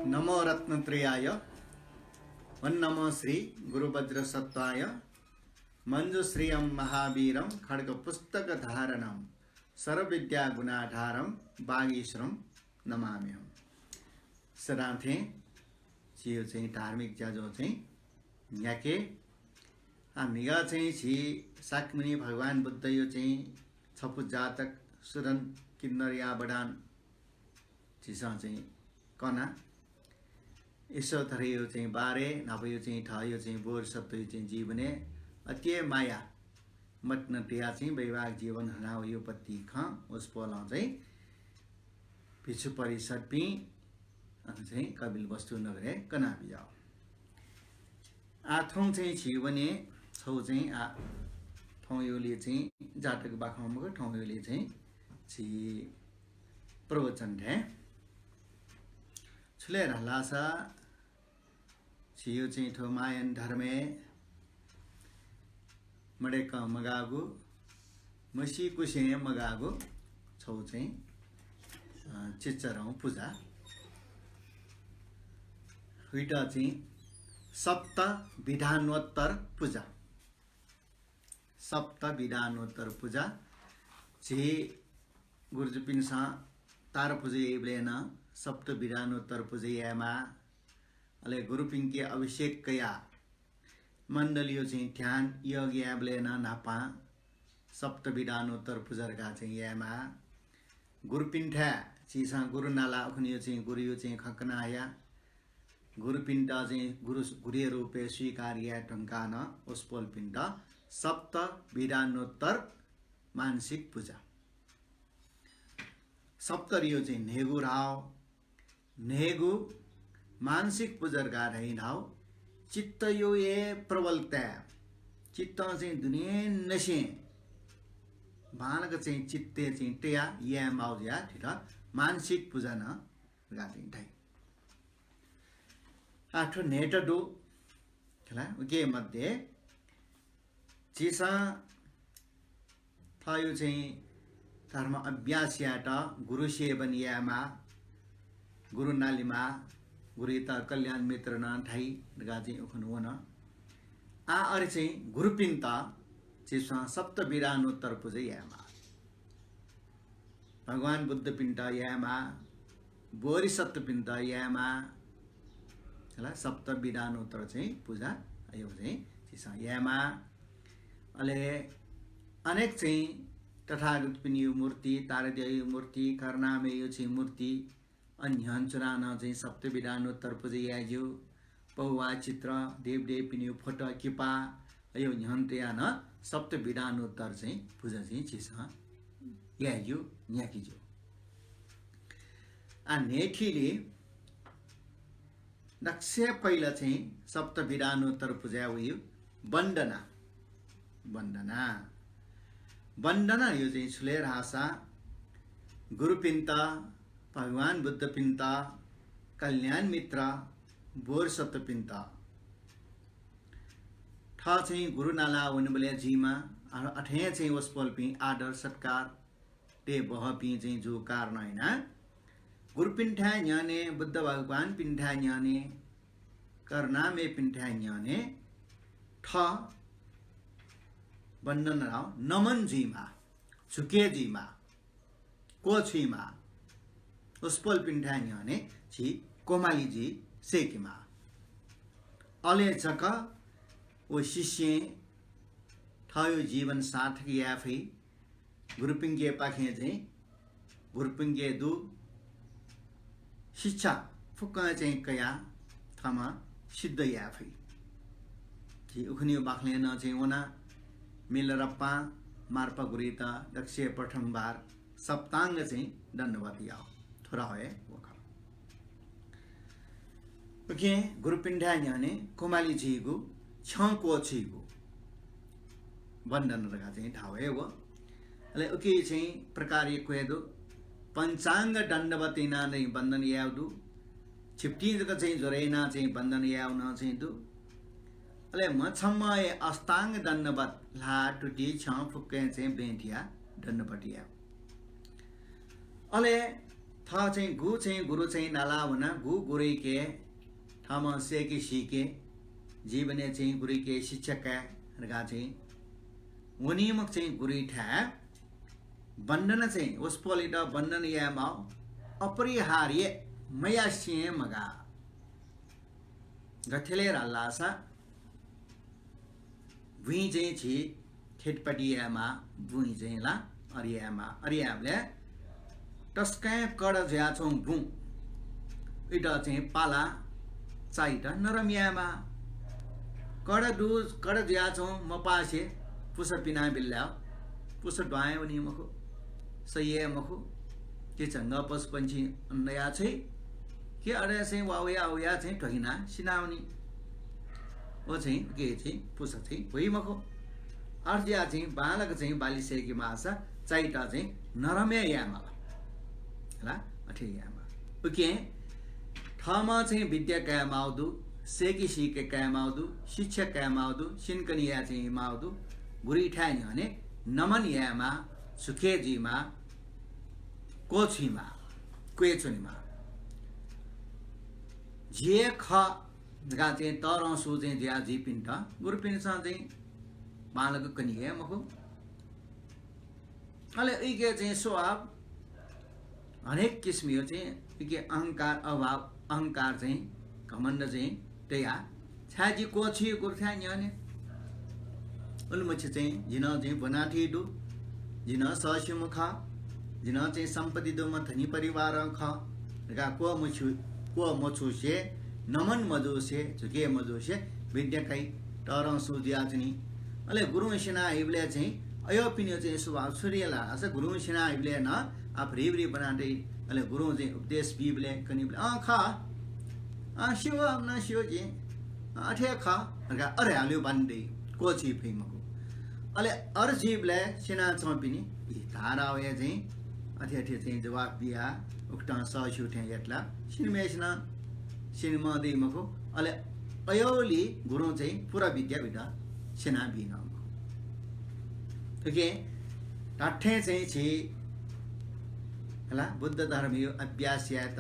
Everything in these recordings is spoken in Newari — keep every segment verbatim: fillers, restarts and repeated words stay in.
नमो रत्नत्रयाय, ओं नमो श्री गुरुवज्रसत्त्वाय, मञ्जुश्रियं महावीरं खड्गपुस्तकधारणं सर्वविद्यागुणाधारं वागीश्वरं नमाम्यहम्। सदां थें झीयो चाहिँ धार्मिक ज्याझ्वः चाहिँ न्ह्याके। आ, म्हिगः चाहिँ झी शाक्यमुनि भगवान बुद्धयो चाहिँ छपु जातक सुदन किन्नरया अवदान झीसं चाहिँ कना। ईश्वर धर्मयो चाहिँ बारे, न्हापायो चाहिँ थःयो चाहिँ बोधिसत्वयो चाहिँ जीवनय् अति हे माया मतिना तया चाहिँ वैवाहिक जीवन हनावयो पति खँ वसपोलं चाहिँ भिक्षु परिषदपिं अन चाहिँ कपिलवस्तु नगरय् कना बिज्याः। आ थौं चाहिँ झी वने छौ चाहिँ आ थौं योलि चाहिँ जातक बाखं मखु, थौं योलि चाहिँ झी प्रवचन थें। छुले धालासा झीयो चाहिँ थ्व मायन धर्मय् मदय्क मगाःगु, मसीकुसें मगाःगु छौ चाहिँ, अ, चिच्चरं पुजा। हुइत चाहिँ सप्त विधानोत्तर पुजा। सप्त विधानोत्तर पुजा। झी गुरुजुपिन्सं तार पुजा याइबलय् नं सप्त विधानोत्तर पुजा यायेमाः। अले गुरुपिंके अभिषेक कयाः मण्डलीयो चाहिँ ध्यान योग यायेबलय् नं न्हापां सप्त विधानोत्तर पुजा धकाः चाहिँ यायेमाः। गुरुपिन्थाय् झीसं गुरु नाला उखुन्हुयो चाहिँ गुरुयो चाहिँ खँ कना हया। गुरुपिन्त चाहिँ गुरु, गुरुया रूपय् स्वीकार याये धुंकाः नं वसपोलपिन्त सप्त विधानोत्तर मानसिक पुजा। सप्तरियो चाहिँ न्हय्गू धाव, न्हय्गू मानसिक पुजा धकाः धाइ धाव। चित्तयो हे प्रबलताय्, चित्तं चाहिँ दुनेंनिसें बांलाक चाहिँ चित्तय् चाहिँ तया याये माउ जुयाः थुइत मानसिक पुजा नं धकाः चाहिँ धाइ। आ थ्व न्हय्त दु खला। उके मध्ये झीसं थःयो चाहिँ धर्म अभ्यास यायेत गुरु सेवन यायेमाः, गुरु नालेमाः, गुरुइत कल्याण मित्र नं धाइ धकाः चाहिँ उखुन्हु वन। आ अले चाहिँ गुरुपिन्त झीसं सप्त विधानोत्तर पुजा यायेमाः। भगवान बुद्धपिन्त यायेमाः, बोधिसत्वपिन्त यायेमाः, हला, सप्त विधानोत्तर चाहिँ पुजा अयो चाहिँ झीसं यायेमाः। अले अनेक चाहिँ तथागतपिनियो मूर्ति, तारादेवयो मूर्ति, करुणामययो चाहिँ मूर्ति, अन न्ह्यःने च्वनाः नं चाहिँ सप्त विधानोत्तर पुजा याये ज्यू। पौवा चित्र, देवदेवपिनियो फोटो, किपा, अयो न्ह्यःने तयाः नं सप्त विधानोत्तर चाहिँ पुजा चाहिँ झीसं याये ज्यू, न्ह्याके ज्यू। आ न्हय्थुलि दक्वसिबें पहिला चाहिँ सप्त विधानोत्तर पुजाय् वइगु वन्दना। वन्दना। वन्दनायो चाहिँ छु ले धाःसा गुरुपिन्त, भगवान बुद्धपिन्त, कल्याण मित्र, बोधिसत्वपिन्त। थः चाहिँ गुरु नाला वनेबलय् जुइमा, अ-, अथे चाहिँ वसपोलपिं आदर सत्कार ते बहःपिं चाहिँ जू कारणं यानाः गुरुपिन्थाय् न्ह्यःने, बुद्ध भगवानपिन्थाय् न्ह्यःने, करुणामयपिन्थाय् न्ह्यःने थः वन्दना धाउ नमन जुइमा, झुके जुइमा, क्वछुइमा, वसपोलपिन्थाय् न्ह्यःने झी कोमाली जुइ सय्केमा। अले जक व शिष्यं थःयो जीवन सार्थक याये फइ। गुरुपिंके पाखें चाहिँ गुरुपिंके दु शिक्षा फुक्कं चाहिँ कयाः थःम्हं सिद्ध याये फइ। झी उखुन्हु बाखलय् नं चाहिँ वना मिलारेपां मार्पा गुरुइत दक्वसिबें प्रथमबार सप्ताङ्ग चाहिँ दण्डवत याउ। थ्व धाउ हे वखः। उकिं गुरुपिन्थाय् न्ह्यःने कोमाली जुइगु, छ्यं क्वछुइगु वन्दना धकाः चाहिँ धाउ हे व। अले उकी चाहिँ प्रकार यक्व हे दु। पञ्चाङ्ग दण्डवत यानाः चाहिँ वन्दना याउ दु। छिप्तिं जक चाहिँ ज्वर यानाः चाहिँ वन्दना याउ नं चाहिँ दु। अले म्ह छम्ह हे अष्टाङ्ग दण्डवत ल्हाः तुति छ्यं फुक्कं चाहिँ बँय् थियाः दण्डवत याउ। अले थः चाहिँ गु चाहिँ गुरु चाहिँ नाला वना, गु गुरुइके थःम्हं सय्‌के सीके, जीवनय् चाहिँ गुरुइके शिक्षा काये धकाः चाहिँ वनीम्ह चाहिँ गुरुइथाय् वन्दना चाहिँ वसपोलयात वन्दना यायेमाः, अपरिहार्य, मयासें मगाः। गथे ले धाल धाःसा बुँइ चाहिँ झी खेतपाती यायेमाः, बुँइ चाहिँ ला अरि यायेमाः, अरि यायेबलय् तसकं कडा जुयाच्वंगु बुँ, उइत चाहिँ पाला, चाइत नरम यायेमाः। कडा दु, कडा जुयाच्वंगु मपासे पुसा पिनाबिल धाःसा पुसा दुहां हे वनी मखु, सही हे मखु। कि झंगः पशुपंक्षी अन नयाः छ्वइ, कि अथे चाहिँ वा वया वया चाहिँ ध्वगिनाः सिनावनी। व चाहिँ उके चाहिँ पुसा चाहिँ ह्वइ मखु। अथे जुयाः चाहिँ बांलाक चाहिँ बाली सय्‌के माःसा चाइत चाहिँ नरम हे यायेमाल। हला, अथे यायेमाल। उकिं थःम्हं चाहिँ विद्या कायेमाःगु दु, सय्‌के सीके कायेमाःगु दु, शिक्षा कायेमाःगु दु, सिनकनिया चाहिँ माःगु दु, गुरुइथाय् न्ह्यःने नमन यायेमाः, झुके जुइमाः, क्वछुइमाः, क्वय् च्वनेमाः। जि हे खः धकाः चाहिँ तःधंगु चाहिँ जुया जुइपिन्त गुरुपिन्सं चाहिँ बांलाक कनी हे मखु। अले उइके चाहिँ स्वभाव हरेक किसिमया चाहिँ उइके अहंकार, अभाव, अहंकार चाहिँ, घमण्ड चाहिँ तयाः, छाय् जि क्वछुइगु गुरुथाय् न्ह्यःने। उलिमछि चाहिँ जि नं चाहिँ ब्वनाथी दु, जि नं सःस्यूम्ह खः, जि नं चाहिँ सम्पत्ति दुम्ह धनी परिवारं खः धकाः क्वमछु-, क्वमछुसे, नमन मजुसे, झुके मजुसे विद्या काइ, तःधंगु जुयाच्वनी। अले गुरुं सिना हइबलय् चाहिँ अय्‌पिनिगु चाहिँ स्वभाव छु रे ला धाःसा गुरुं सिना हइबलय् नं आः भ्रिभ्रि ब्वना दइ। अले गुरुं चाहिँ उपदेश बीबलय्, कनीबलय्, अँ, खः। अँ, स्यू, अम्ना स्यू जिं। अँ, अथे हे खः धकाः अरे हाल्यो बान दइ, क्वछुइ फइ मखु। अले अरे जुइबलय् सिनाच्वंपिनि इ धारावया चाहिँ अथे अथे चाहिँ जवाफ बियाः उकथं सःस्यू थें यात ला सिनेम्हय्‌सिनं सिनेम्ह दइ मखु। अले अय्‌ले गुरुं चाहिँ पूरा विद्या बित सिना बी नं मखु। OK, धात्थें चाहिँ झी हला बुद्ध धर्मया अभ्यास यायेत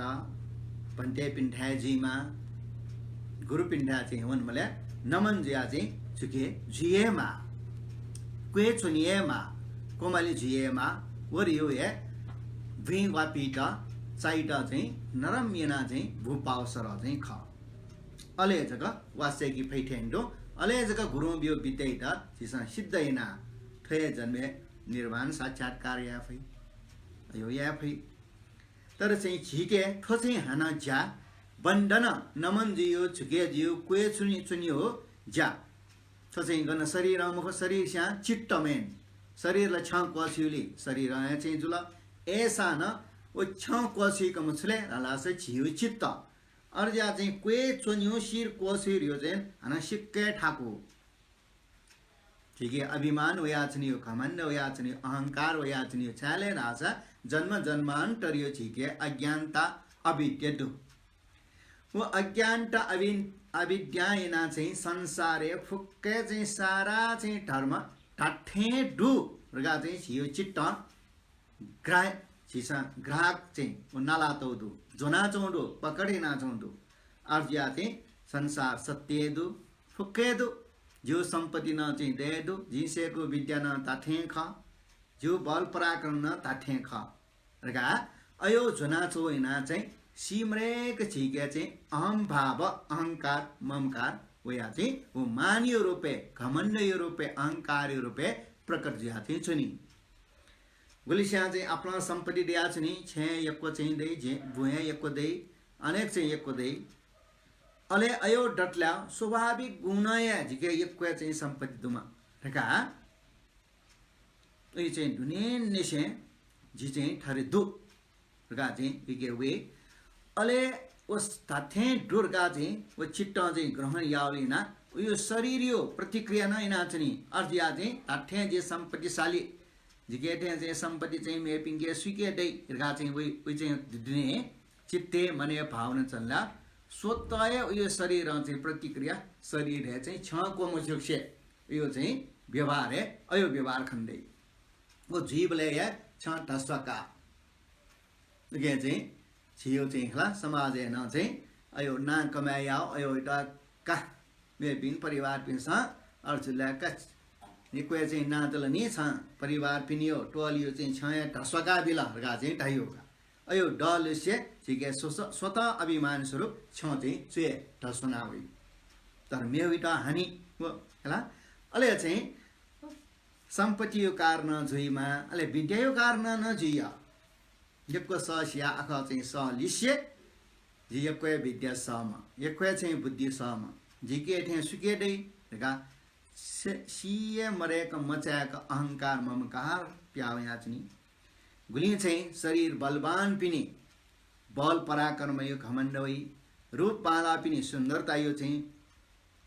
भन्तेपिन्थाय् जुइमाः, गुरुपिन्थाय् चाहिँ वनेबलय् नमन जुयाः चाहिँ झुके जुइ हे माः, क्वय् च्वने हे माः, क्वमालि जुइ हे माः। व रि हे बुँइ वापित, चाइत चाहिँ नरम यानाः चाहिँ बुँ पाःगु सरह चाहिँ खः। अले जक वा सय्‌के फइ थें दु। अले जक गुरुं ब्यूगु विद्यायात झीसं सिद्ध यानाः थ्व हे जन्मय् निर्वाण साक्षात्कार याये फइ, अय् याये फइ। तर चाहिँ झीके थ्व चाहिँ हानं ज्या, वन्दना, नमन जुइगु, झुके जुइगु, क्वय् च्वने, च्वनेगु ज्या। थ्व चाहिँ गन शरीरं मखु, शरीर स्यां चित्त main। शरीर ला छ्यं क्वछुइगुलिं शरीरं हे चाहिँ जुल। अय्‌सां नं व छ्यं क्वछुइकम्ह छु ले धाःसा झीगु चित्त। अथे जुयाः चाहिँ क्वय् च्वनेगु, शिर क्वछुइगु चाहिँ हानं सिक्क हे थाकु। झीके अभिमान वयाच्वनीगु, घमण्ड वयाच्वनीगु, अहंकार वयाच्वनीगु, छाय् ले धाःसा जन्म जन्मान्तरया झीके अज्ञानता, अविद्या दु। व अज्ञानता, अवि-, अविद्यां यानाः चाहिँ संसारय् फुक्क हे चाहिँ सारा चाहिँ धर्म धात्थें दु धकाः चाहिँ झीगु चित्तं ग्राह-, झीसं ग्राहक चाहिँ व नालातःगु दु, ज्वनाच्वंगु दु, पकड यानाच्वंगु दु। अथे जुयाः चाहिँ संसार सत्य हे दु, फुक्क हे दु, जिगु सम्पत्ति नं चाहिँ दये दु, जिं सय्‌कूगु विद्या नं धात्थें खः, जिगु बल पराक्रम नं धात्थें खः धकाः अय् ज्वनाच्वं यानाः चाहिँ सीम्हय्‌क झीके चाहिँ अहम्भाव, अहंकार, ममकार वयाः चाहिँ व मानया रूपय्, घमण्डया रूपय्, अहंकारया रूपय् प्रकट जुयाः चाहिँ च्वनी। गुलिस्यां चाहिँ आपालं सम्पत्ति दयाच्वनी, छेँ यक्व चाहिँ दइ, जे-, बुँइ यक्व दइ, अनेक चाहिँ यक्व दइ। अले अय् दतले स्वाभाविक गुणं हे जिके यक्व चाहिँ सम्पत्ति दुम्ह धकाः उइ चाहिँ दुनेंनिसें जि चाहिँ थथे दु धकाः चाहिँ उइके वइ। अले व धात्थें दु धकाः चाहिँ व चित्तं चाहिँ ग्रहण याःगुलिं यानाः उयो शरीरया प्रतिक्रिया नं यानाच्वनी। अथे जुयाः चाहिँ धात्थें जि सम्पत्तिशाली, जिके थें चाहिँ सम्पत्ति चाहिँ मेपिन्के सुइके दइ धकाः चाहिँ उइ, उइ चाहिँ दुने चित्तय् मनय् भावना च्वनेला स्वतः हे उयो शरीरं चाहिँ प्रतिक्रिया, शरीर हे चाहिँ छ्यं क्वमछुसे उयो चाहिँ व्यवहार हे अयो व्यवहार खने दइ। व जुइबलय् हे छ्यं धस्वाकाः उकिं चाहिँ झीयो चाहिँ खला समाजय् नं चाहिँ अयो नां कमाय् याः, अयो इटा का मेपिं परिवारपिन्सं अर्जुला का निक्वय् चाहिँ नां तल नि छं परिवारपिनियो टोलियो चाहिँ छ्यं हे धस्वाका बिल धकाः चाहिँ धाइयो का। अयो दलसे झीके स्वस-, स्वतः अभिमान स्वरूप छ्यं चाहिँ च्वय् धस्वना वइ। तर मेउ इटा हानि व खला। अले चाहिँ सम्पत्तियो कारणं जुइमा, अले विद्यायो कारणं नं जुइया। यक्व सः सिया आखः चाहिँ सः लिसे, जि यक्व हे विद्या सःम्ह, यक्व हे चाहिँ बुद्धि सःम्ह, जिके थें सुके दइ धकाः से-, सिये मदय्क मचाय्क अहंकार ममकार पिहां वयाच्वनी। गुलिं चाहिँ शरीर बलवानपिनि बल पराक्रमयो घमण्ड वइ, रूप बांलाःपिनि सुन्दरतायो चाहिँ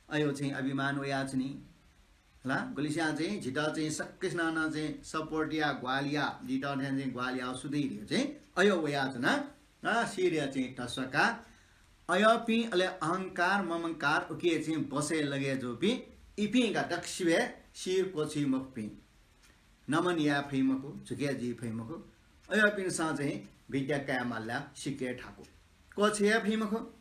अयो चाहिँ अभिमान वयाच्वनी। हला, गुलिस्यां चाहिँ झीत चाहिँ सकसिनं नं चाहिँ support या, ग्वाहालि या, झीत थें चाहिँ ग्वाहालि या, सुधि धयो चाहिँ अयो वयाच्वना, अ, सिरया चाहिँ धस्वाका। अयपिं अले अहंकार, ममकार उके चाहिँ बसय् लगे जूपिं, इपिं का दक्वसिबय् सिर क्वछुइ मखुपिं। नमन याये फइ मखु, झुके जुइ फइ मखु। अयपिन्सं चाहिँ विद्या काये माल ला सिके थाकु। क्वछुये फइ मखु।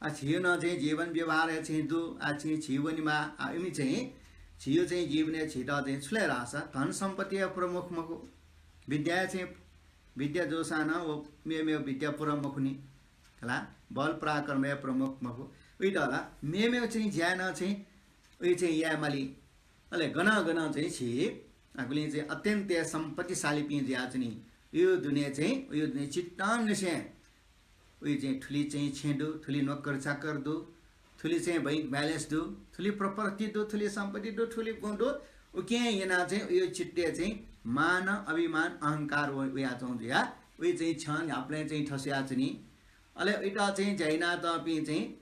आ, झीयो नं चाहिँ जीवन व्यवहारय् चाहिँ दु, आ, चाहिँ झी वनेमा, आ, इमि चाहिँ झीयो चाहिँ जीवनय् झीत चाहिँ छु ले धाःसा धन सम्पत्तिया प्रमुख मखु। विद्याया चाहिँ, विद्या जूसां नं व मेमेव विद्या पुरा मखुनि। हला, बल पराक्रमया प्रमुख मखु। उइत हला, मेमेव चाहिँ ज्या नं चाहिँ उइ चाहिँ याये माली। अले गनं गनं चाहिँ झी, आ, गुलिं चाहिँ अत्यन्त सम्पत्तिशालीपिं जुयाच्वनी। उयो दुने चाहिँ, उयो दुने चित्तंनिसें उइ चाहिँ थुलि चाहिँ छेँ दु, थुलि नोकर चाकर दु, थुलि चाहिँ bank balance दु, थुलि property दु, थुलि सम्पत्ति दु, थुलि गुँ दु, उकें यानाः चाहिँ उयो चित्तय् चाहिँ मान, अभिमान, अहंकार व-, वयाच्वं जुया, उइ चाहिँ छ्यं न्ह्याबलें चाहिँ थस्वयाच्वनी। अले उइत चाहिँ ज्या यानातःपिं चाहिँ,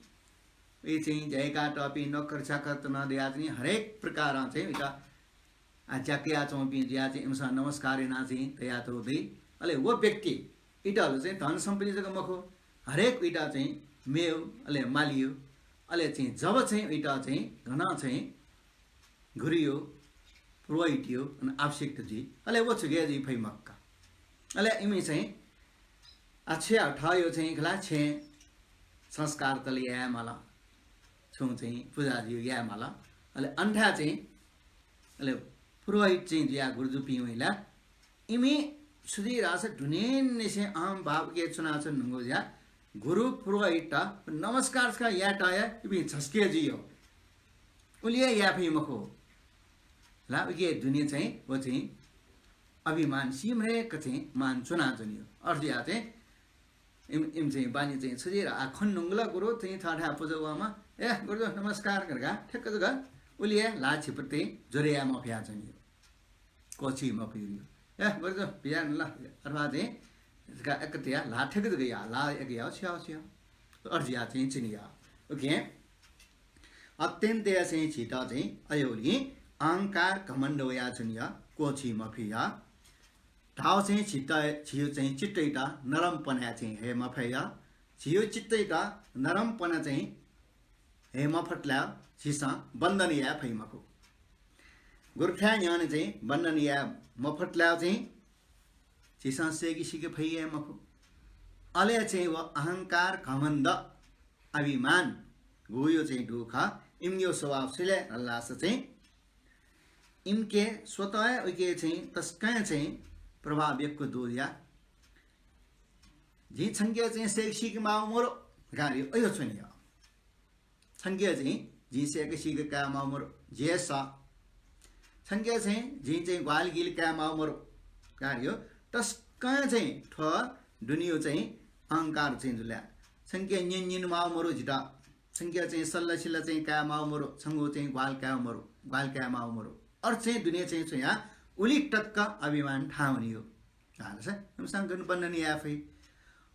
उइ चाहिँ ज्या याकातःपिं नोकर चाकर त नं दयाच्वनी, हरेक प्रकारं चाहिँ उइत आ, ज्या कयाच्वंपिं जुया चाहिँ इमिसं नमस्कार यानाः चाहिँ तयातःगु दइ। अले व व्यक्ति इतल चाहिँ धन सम्पत्ति जक मखु, हरेक इता चाहिँ मेउ, अले मालियो, अले चाहिँ जब चाहिँ इता चाहिँ गनं चाहिँ गुरुयो, पुरोहितयो, अन आवश्यकता जुइ, अले व छुके जुइ फइ मखु का। अले इमि चाहिँ आ, छ्या थःयो चाहिँ खला छेँ संस्कार तले याये माल, छुं चाहिँ पुजा जुइ याये माल। अले अन्था चाहिँ अले पुरोहित चाहिँ जुया गुरुजुपिं वइला इमि सुधि रास दुनेनिसें अहम भाव के चुनाचुन नुंगु ज्या गुरु पुरोहित नमस्कार छका यात या इपिं झस्के जुइयो। उलिया या फइ मखु। ला उके दुने चाहिँ व चाहिँ अभिमान सिमरेक चाहिँ मान चुनाचुनियो। अर्थ या चाहिँ इम, इम चाहिँ बानी चाहिँ छुजिर आ खन नुंगला गुरु चाहिँ थःथाय् पुजा वःमा, ए, गुरुजु नमस्कार करका, ठ्याक्क जक उलिया ला छिपति जोरे या मफया चाहिँ यो। कोची मफिरियो। ए, गुरुजु, बिहान ल, अथवा चाहिँ का एक तिया ला ठ्याक्क जक या, ला एक या, छिया, छिया। अर्थ या चाहिँ चिनिया। OK। अत्यन्त या चाहिँ झीत चाहिँ अयोली अहंकार घमण्ड वया चाहिँ या, कोची मफिया। धाव चाहिँ झीत, झीयो चाहिँ चित्तइत नरम पना चाहिँ हे मफया। झीयो चित्तइत नरम पना चाहिँ हे मफतला झीसं बन्धन या फइ मखु। गुरुथाय् न्ह्यःने चाहिँ बन्धन या मफतला चाहिँ झीसं सेकि सिके फइ हे मखु। अले चाहिँ व अहंकार, घमण्ड, अभिमान गुयो चाहिँ दुख, इमयो स्वभाव सिले हल्लास चाहिँ इमके स्वतः उके चाहिँ तस्कं चाहिँ प्रभाव यक्व दु या। जिं छंके चाहिँ सेक सिके माव मरु गाडी अयो छुनिया। छंके चाहिँ जिं सेक सिके का माव मरु जे सा। छंके चाहिँ जिं चाहिँ ग्वाल गिल का माव मरु गाडी तस्कं चाहिँ थ्व दुनियो चाहिँ अहंकार चाहिँ जुल्या। छंके निन निन माव मरु जिता। छंके चाहिँ सल्ला सिल्ला चाहिँ का माव मरु, छंगु चाहिँ ग्वाल का मरु, ग्वाल का माव मरु। अर्थ चाहिँ दुने चाहिँ छुया उलि टक्क अभिमान थावनियो। धालसा इमसं गन बन्धन या फइ।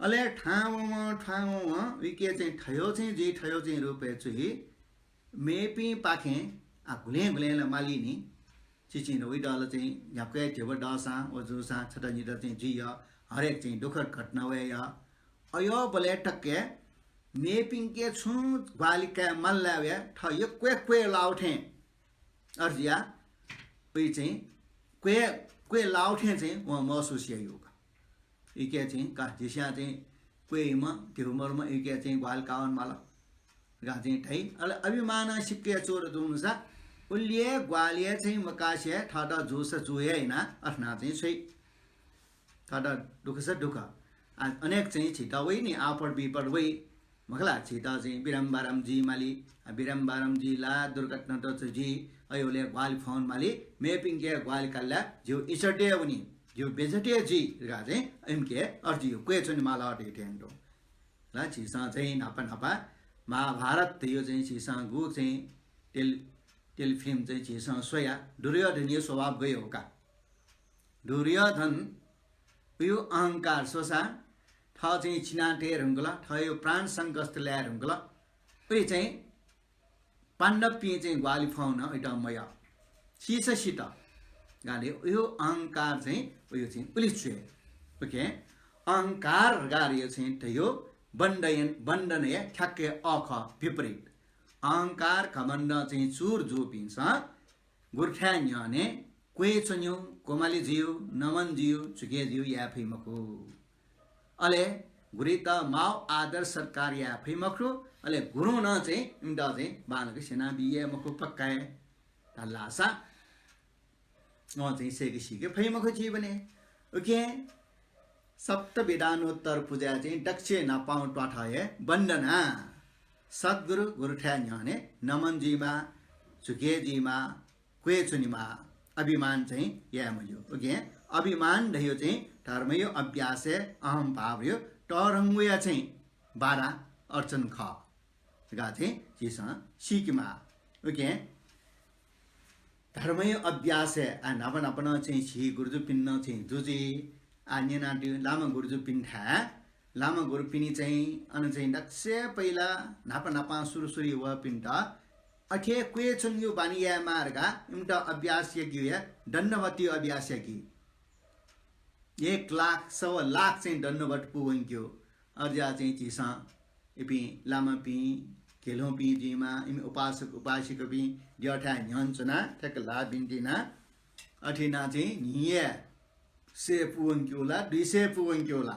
अले ठावं ठावं विके चाहिँ थयो चाहिँ जुइ थयो चाहिँ रूपे चुहि मेपिं पाखें आ गुलें गुलें ल मालिनी। चिचिन उइ दल चाहिँ न्ह्याक्वे ध्यब दसां व जुसां छत नित चाहिँ जुइय हरेक चाहिँ दुःखद घटना वय्य। अयो बले टक्के मेपिंके छुं ग्वालि काये मल्लावया थ यक्वे क्वे लाउ थें अर्जिया उइ चाहिँ क्वे, क्वे लाउ थें चाहिँ वं महसुस याइयो का। उइके चाहिँ का झीसं चाहिँ क्वय्म्ह, ध्यबा मरुम्ह उइके चाहिँ ग्वाहालि काः वनेमाल धकाः चाहिँ धाइ। अले अभिमानं सिक्क च्वःगु दुसा उलि हे ग्वाहालि चाहिँ मकासे थःत जूसा जू हे यानाः अथेनं चाहिँ छ्वइ। थःत दुःखसा दुःख। आ, अनेक चाहिँ झीत वइ नि, आपत विपत वइ। मखु ला, झीत चाहिँ बिरामी बारामी जुइमाली, आ, बिरामी बारामी जुइ ला, दुर्घटनात जुइ, अय्‌बलय् ग्वाहालि फ्वनेमाली, मेपिन्के ग्वाहालि काल ला झीगु इज्जत हे वनी, झीगु बेइज्जत हे जुइ धकाः चाहिँ इमिके अथे जुइ, क्वय् च्वनेमाल धइथें दु। ला झीसं चाहिँ न्हापा न्हापा महाभारत धइगु चाहिँ झीसं गु चाहिँ टेल-, टेलिफिल्म चाहिँ झीसं स्वया, दुर्योधनया स्वभाव गय् हो का। दुर्योधन उयो अहंकार स्वसा थः चाहिँ चिनातये धुंकल, थःयो प्राण संकष्ट लाये धुंकल। उइ चाहिँ पाण्डवपिं चाहिँ ग्वाहालि फ्वन उइत मयः। सीसा सित। गाले उयो अहंकार चाहिँ उयो चाहिँ उलि च्वय्। OK, अहंकार धकाः यो चाहिँ धयो बन्धन, बन्धनया ठ्याक्कै अ खः, विपरीत। अहंकार घमण्ड चाहिँ चूर जूपिन्सं गुरुथाय् न्ह्यःने क्वय् च्वनेगु, कोमालि जुइगु, नमन जुइगु, झुके जुइगु याये फइ मखु। अले गुरुइत माःगु आदर सत्कार याये फइ मखु। अले गुरुं नं चाहिँ इमित चाहिँ बांलाक स्यनाबी हे मखु पक्का हे। धाःसा अँ चाहिँ सय्‌के सीके फइ मखु जीवनय्। OK, सप्त विधानोत्तर पूजाय् चाहिँ दक्ष न्हापां त्वाथय् वन्दना। सद्गुरु गुरुथाय् न्ह्यःने नमन जुइमाः, झुके जुइमाः, क्वय् च्वनेमाः, अभिमान चाहिँ याये मज्यू। OK, अभिमान धयो चाहिँ धर्मयो अभ्यासय् अहं भावयो तःधंगुया चाहिँ बाधा अड्चन खः धकाः चाहिँ झीसं सीकेमाः। OK, धर्मयो अभ्यासय् आ न्हापा न्हापा नं चाहिँ झी गुरुजुपिन्त चाहिँ जुजुइ आ न्यनादिउ लामा गुरुजुपिन्थाय्। लामा गुरुपिनि चाहिँ अन चाहिँ दक्ष पहिला न्हापा न्हापां सुरु सुरु वःपिन्त अथे क्वय् च्वनेगु बानी यायेमाः धकाः इमित अभ्यास याकेगु या, दण्डवतयो अभ्यास याकेगु। एक लाख, सवा लाख चाहिँ दण्डवत पूवंकेगु। अज्याः चाहिँ झीसं इपिं लामापिं, घेल्हुपिं जुइमाः, इमि उपासक उपासिकापिं द्यःथाय् न्ह्यःने च्वनाः थ्याक्क ल्हाः बिन्ति यानाः अथे यानाः चाहिँ न्हिं हे सय पूवंकेगु ला, दुई सय पूवंकेगु ला,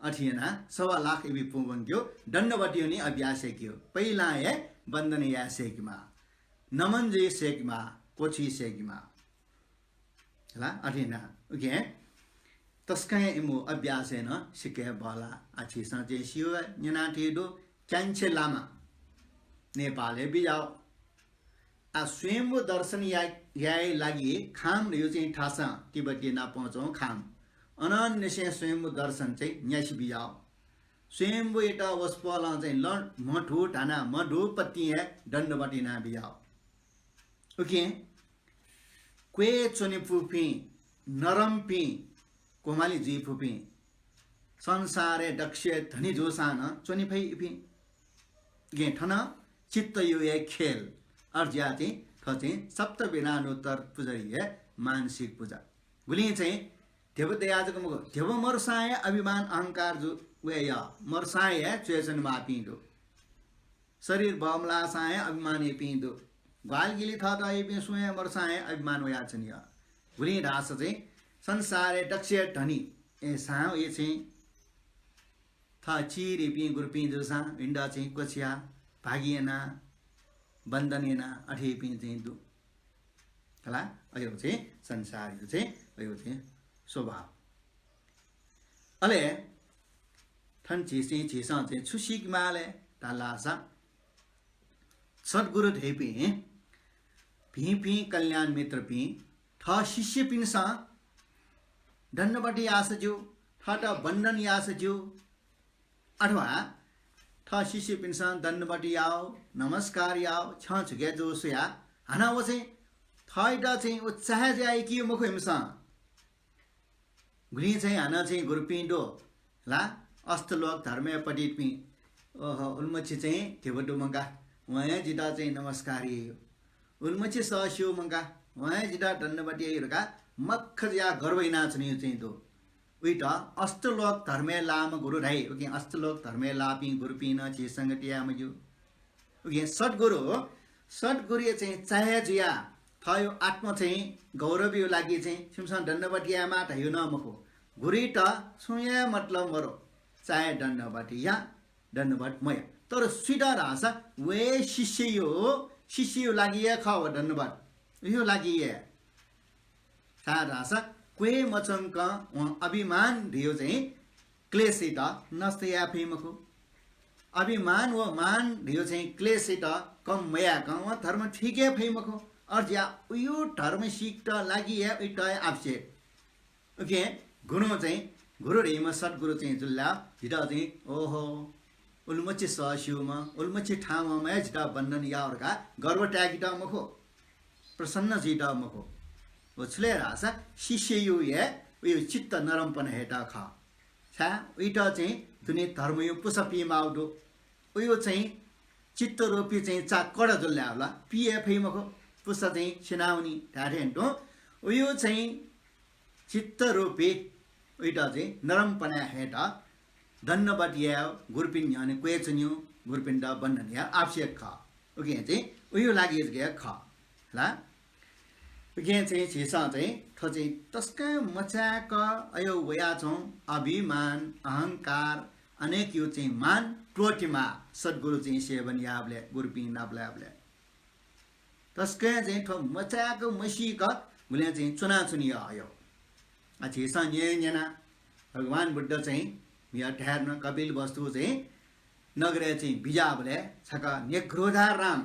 अथे यानाः सवा लाख इपिं पूवंकेगु दण्डवतयो नि अभ्यास याकेगु। पहिलां हे वन्दना याये सय्‌केमाः, नमन जुइ सय्‌केमाः, क्वछुइ सय्‌केमाः। हला, अथे यानाः। OK, तसकं हे इमिगु अभ्यासय् नं सिक्क हे बहला। आ झीसं चाहिँ सियो न्यनातये दु, क्यांछे लामा नेपालय् बिज्याः। आ स्वयम्भू दर्शन या-, याये लागि खाम धयो चाहिँ थासं तिब्बतय् नापं च्वं खाम। अनंनिसें स्वयम्भू दर्शन चाहिँ न्यासि बिज्याः। स्वयम्भूयात वसपोलं चाहिँ ल-, मधु धानाः मधुपतिं हे दण्डवत याना बिज्याः। OK, क्वय् च्वनेफुपिं, नरमपिं, कोमालि जुइफुपिं, संसारय् दक्ष धनी जूसां नं च्वने फइ इपिं। OK, थन चित्तयो हे खेल। अज्याः चाहिँ थ्व चाहिँ सप्त विधानोत्तर पूजाया मानसिक पूजा। गुलिं चाहिँ ध्यबा दयाः जक मखु, ध्यबा मरुसां हे अभिमान अहंकार जु वये यः, मरुसां हे च्वय् च्वनेमाःपिं दु। शरीर बमलाःसां हे अभिमान याइपिं दु। ग्वाहालि गिलि थःत याइपिं सुं हे मरुसां हे अभिमान वयाच्वनी। गुलिं धाःसा चाहिँ संसारय् दक्ष धनी, ए, सां हे चाहिँ थः चिरिपिं गुरुपिं जूसां इमित चाहिँ क्वछिया, भागि याना, वन्दन याना अथेपिं चाहिँ दु। हला, अयो चाहिँ संसारयो चाहिँ, अयो चाहिँ स्वभाव। अले थन झीसं, झीसं चाहिँ छु सीकेमाः ले धाःसा सद्गुरु धइपिं भिंपिं कल्याण मित्रपिं थः शिष्यपिन्सं दण्डवत याःसा ज्यू, थःत वन्दन याःसा ज्यू, अथवा थः शिष्यपिन्सं दण्डवत याः, नमस्कार याः, छ्यं झुके जू स्वयाः हानं व चाहिँ थःत चाहिँ व चाहे जुयाः याकी मखु इमिसं। गुलिं चाहिँ हानं चाहिँ गुरुपिं दु ला, अष्टलोक धर्मय् पतितपिं, ओहो, उलिमछि चाहिँ ध्यबा दु मंकाः, वं हे जितः चाहिँ नमस्कार याइ। उलिमछि सः स्यू मंकाः, वं हे जितः दण्डवत याइ धकाः मख्ख जुयाः गर्व यानाच्वनीगु चाहिँ दु। उइत अष्टलोक धर्मय् लाःम्ह गुरु धाइ। उकिं अष्टलोक धर्मय् लाःपिं गुरुपिं नं झी संगति याये मज्यू। उकिं सद्गुरु, सद्गुरुया चाहिँ चाहे जुयाः थःयो आत्म चाहिँ गौरवयो लागि चाहिँ छिमिसं दण्डवत यायेमाः धयो नं मखु। गुरुइत छुं हे मतलब मरु, चाहे दण्डवत या दण्डवत मया, तर सुइत धाःसा व हे शिष्ययो, शिष्ययो लागि हे खः व दण्डवत, उयो लागि हे। छाय् धाःसा क्वय् मच्वंक वं अभिमान धयो चाहिँ क्लेशइत नष्ट याये फइ मखु। अभिमान व मान धयो चाहिँ क्लेशइत कम मयाकं वं धर्म थुइके फइ मखु। अय्‌जुया उयो धर्म सीकेत लागि हे उइत हे आवश्यक। उकिं गुरुं चाहिँ, गुरु धइम्ह सद्गुरु चाहिँ जुल ला झीत चाहिँ, ओहो, उलिमछि सःस्यूम्ह, उलिमछि थाहां वंम्ह हे झीत बन्धन याः धकाः गर्व ताय्‌केत मखु, प्रसन्न जुइत मखु। व छु ले धाःसा शिष्ययो हे उयो चित्त नरम पना हयेत खः। छाय् उइत चाहिँ दुने धर्मयो पुसा पीमाःगु दु। उयो चाहिँ चित्तरूपी चाहिँ चा कडा जुल धाःसा पी हे फइ मखु, पुसा चाहिँ स्यनावनी धाये थें तुं। उयो चाहिँ चित्तरूपी उइत चाहिँ नरम पना हयेत दण्डवत यायेगु, गुरुपिं न्ह्यःने क्वय् च्वनेगु, गुरुपिन्त बन्धन यायेगु आवश्यक खः। उकिं चाहिँ उयो लागि जक हे खः ला। उकिं चाहिँ झीसं चाहिँ थ्व चाहिँ तसकं मचाय्‌क अयो वयाच्वं अभिमान, अहंकार, अनेकयो चाहिँ मान त्वःतेमाः। सद्गुरु चाहिँ सेवन याःबलय्, गुरुपिं नाप लाःबलय् तसकं चाहिँ थ्व मचाय्‌क मसीक गुलें चाहिँ च्वनाच्वनी अयो। आ, झीसं न्यने न्यना, भगवान बुद्ध चाहिँ म्हिगः धायेधुन कपिलवस्तु चाहिँ नगरय् चाहिँ बिज्याःबलय् छकः नेग्रोधाराम,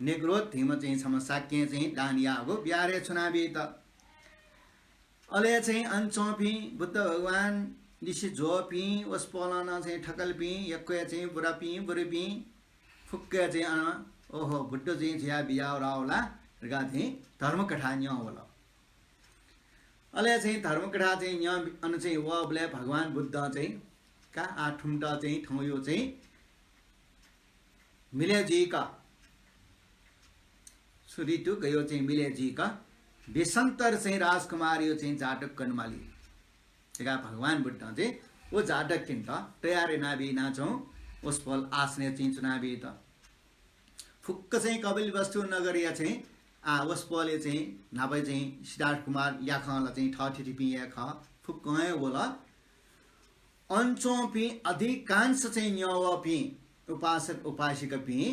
नेग्रोध धइम्ह चाहिँ छम्ह शाक्यं चाहिँ दान याःगु विहारय् च्वनाबीत। अले चाहिँ अन च्वंपिं बुद्ध भगवान लिसे ज्वःपिं वसपोलं नं चाहिँ थकालिपिं यक्व हे चाहिँ बुरापिं बुरीपिं फुक्क हे चाहिँ अन, ओहो, बुद्ध चाहिँ जुया बिज्याः वल ला धकाः चाहिँ धर्मकथा न्यं वल। अले चाहिँ धर्मकथा चाहिँ न्यं अन चाहिँ वःबलय् भगवान बुद्धं चाहिँ का आ थुमित चाहिँ थौंयो चाहिँ मिले जुइक, छु ऋतु गयो चाहिँ मिले जुइक देशान्तर चाहिँ राजकुमारयो चाहिँ जातक कनेमाली धकाः भगवान बुद्धं चाहिँ व जातकपिन्त तयार यानाबी यानाच्वं वसपोल आसनय् चाहिँ च्वनाबीत। फुक्क चाहिँ कपिलवस्तु नगरया चाहिँ आ वसपोलय् चाहिँ न्हापा चाहिँ सिद्धार्थ कुमार याखं ला चाहिँ थःथितिपिं हे खः। फुक्कं हे वल। अन च्वंपिं अधिकांश चाहिँ न्यंवःपिं उपासक उपासिकापिं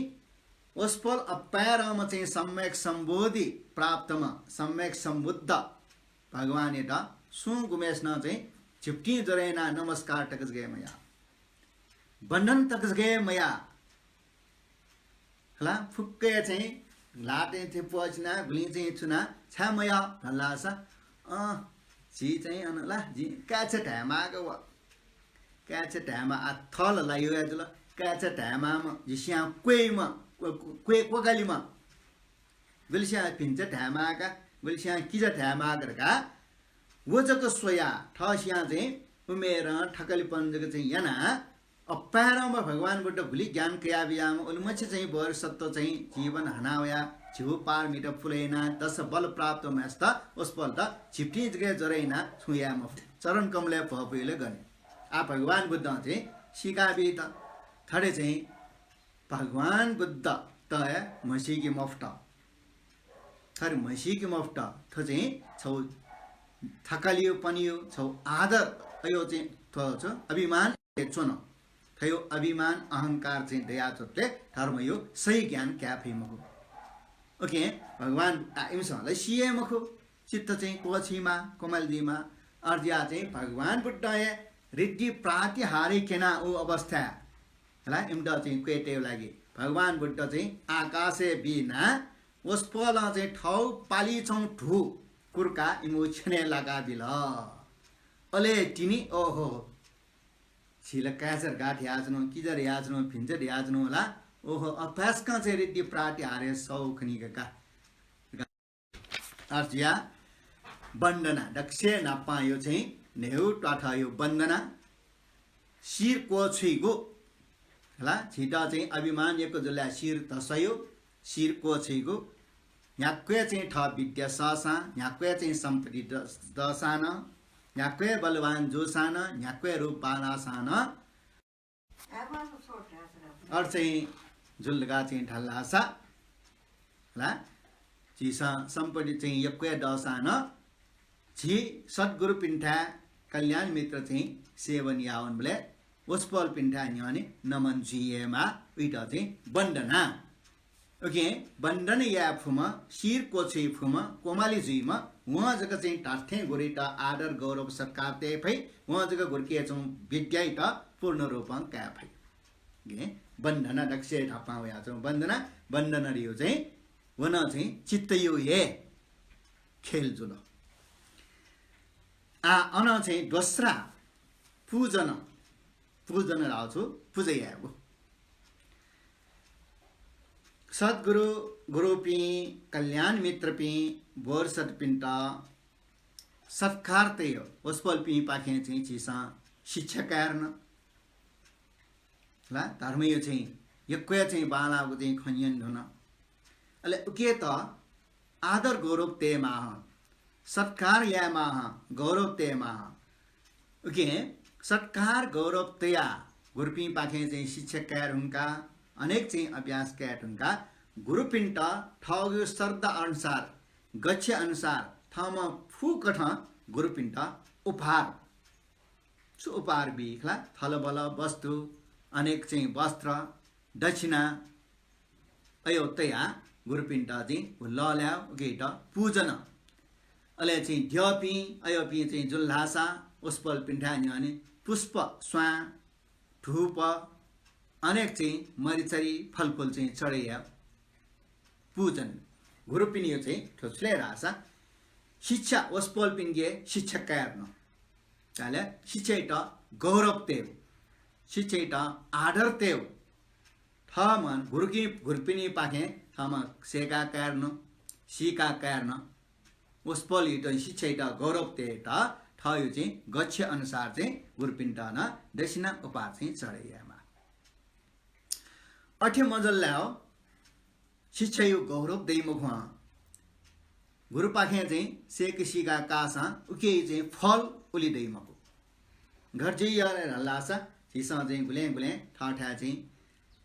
वसपोल अप्वय्‌धंम्ह चाहिँ सम्यक सम्बोधि प्राप्तम्ह सम्यक सम्बुद्ध भगवानयात सुं गुम्हय्‌सिनं चाहिँ झिपतिं ज्वरय् यानाः नमस्कार तक जक हे मयाः, वन्दन तक जक हे मयाः। हला, फुक्कया चाहिँ ल्हातय् थें प्वःछिना गुलिं चाहिँ च्वना छाय् मयाः धाःसा, अँ, झी चाहिँ अन ला, जि काय्‌छा धायेमाःगु व। काय्‌छा धायेमाः, आ, थल ला यो जुल। काय्‌छा धायेमाःम्ह, जिसियां क्वय्‌म्ह, क्व-, क्व-, क्वय् क्वकालिम्ह। गुलिसियां भिन्चा धायेमाःका, गुलिसियां किजा धायेमाःका धकाः व जक स्वयाः थःसियां चाहिँ उमेरं थकालिपन जक चाहिँ यानाः अप्वय्‌धंम्ह भगवान बुद्ध गुलि ज्ञान कयाबियाम्ह उलिमछि चाहिँ बोधिसत्व चाहिँ जीवन हनावयाः झिगू पारमिता पुले यानाः दश बल प्राप्त वम्हय्‌सित वसपोलत झिपतिं जक हे ज्वरय् यानाः छुं याये मफु। चरण कमलय् भः पुइले गने। आ भगवान बुद्धं चाहिँ सीकाबीत थथे चाहिँ भगवान बुद्धत हे म्हसीके मफुत। थथे म्हसीके मफुत। थ्व चाहिँ छगू थकालियो पनियो छगू आदर अयो चाहिँ थ्व छु अभिमान च्वन। थयो अभिमान अहंकार चाहिँ दयाच्वंतले धर्मयो सही ज्ञान काये फइ मखु। OK, भगवान आ, इमिसं ला सिये मखु। चित्त चाहिँ क्वःछिमा, कोमल जुइमा। अर्जिया चाहिँ भगवान बुद्ध हे ऋद्धि प्रातिहार्य क्यना उ अवस्था। हला, इमित चाहिँ क्वय् तयेगु लागि भगवान बुद्ध चाहिँ आकाशय् बिना वसपोलं चाहिँ थौ पालिचौं धू कुर्का इमिगु छ्यनय् लाकाबिल। अले तिनि, ओहो, झी ला काय्‌छा धकाः धयाच्वनु, किजा धयाच्वनु, भिन्चा धयाच्वनु होला। ओहो, अभ्यासकं चाहिँ ऋद्धि प्रातिहार्य सौ खनिका का। अर्जुया वन्दना, दक्वसिनं नापं यो चाहिँ न्हय्‌गू त्वाथःयो वन्दना। शिर क्वःछुइगु, हला, झीत चाहिँ अभिमान यक्व जुल ला शिर धस्वायो, शिर क्वःछुइगु, न्ह्याक्व हे चाहिँ थः विद्या सःसां, न्ह्याक्व हे चाहिँ सम्पत्ति द-, दःसां नं, न्ह्याक्व हे बलवान जूसां नं, न्ह्याक्व हे रूप बांलाःसां नं, अथे चाहिँ जुल धकाः चाहिँ धाल धाःसा, हला, झीसं सम्पत्ति चाहिँ यक्व हे दःसां नं झी सद्गुरुपिन्थाय् कल्याण मित्र चाहिँ सेवन यावंबलय् वसपोलपिन्थाय् न्ह्यःने नमन जुइ यायेमाः, उइत चाहिँ वन्दना। OK, वन्दना याये फुम्ह, शिर क्वछुइ फुम्ह, कोमाली जुइम्ह, वं जक चाहिँ धात्थें गुरुइत आदर गौरव सत्कार तये फइ, वं जक गुरुके चाहिँ विद्याइत पूर्ण रूपं काये फइ। OK, वन्दना दक्ष धापां वया चाहिँ वन्दना, वन्दना रियो चाहिँ वन चाहिँ चित्तयो हे खेल जुल। आ, अन चाहिँ दोस्रा पूजन, पूजन धाःगु छु, पूजा यायेगु। सद्गुरु, गुरुपिं, कल्याण मित्रपिं, बोधिसत्वपिन्त सत्कार तयेगु, वसपोलपिंपाखें चाहिँ झीसं शिक्षा काये धुन। ला, धर्मयो चाहिँ यक्व चाहिँ बांलाःगु चाहिँ खँ न्यने धुन। अले उकेत आदर गौरव तयेमाः, सत्कार यायेमाः, गौरव तयेमाः। उके सत्कार गौरव तयाः गुरुपिंपाखें चाहिँ शिक्षा काये धुंकाः, अनेक चाहिँ अभ्यास काये धुंकाः गुरुपिन्त थःगु श्रद्धा अनुसार, गच्छे अनुसार थःम्हं फुकथं गुरुपिन्त उपहार, छु उपहार बी खला, थलबल, वस्तु, अनेक चाहिँ वस्त्र, दक्षिणा, अयो तयाः गुरुपिन्त चाहिँ व लःल्हायेगु, उकेत पूजन। अले चाहिँ द्यःपिं अयोपिं चाहिँ जुल धाःसा वसपोलपिन्थाय् न्ह्यःने पुष्प, स्वां, धूप, अनेक चाहिँ मरिचरी, फलफुल चाहिँ चढे यायेगु, पूजन। गुरुपिनियो चाहिँ थ्व छु ले धाःसा शिक्षा, वसपोलपिनिके शिक्षा काये धुन। ताले शिक्षाइत गौरव तयेगु, शिक्षाइत आदर तयेगु। थःम्हं गुरुकी, गुरुपिनिपाखें थःम्हं सय्‌का काये धुन, सीका काये धुन। वसपोलयात, शिक्षायात गौरव तयेत थःयो चाहिँ गच्छे अनुसार चाहिँ गुरुपिन्त नं दक्षिणा उपहार चाहिँ चढे यायेमाः। अथे मजूलाय् शिक्षायो गौरव दइ मखु हं। गुरुपाखें चाहिँ सय्‌का सीका काःसां उकिया चाहिँ फल उलि दइ मखु। गथे जुइ याये धाःसा झीसं चाहिँ गुलें गुलें थःथाय् चाहिँ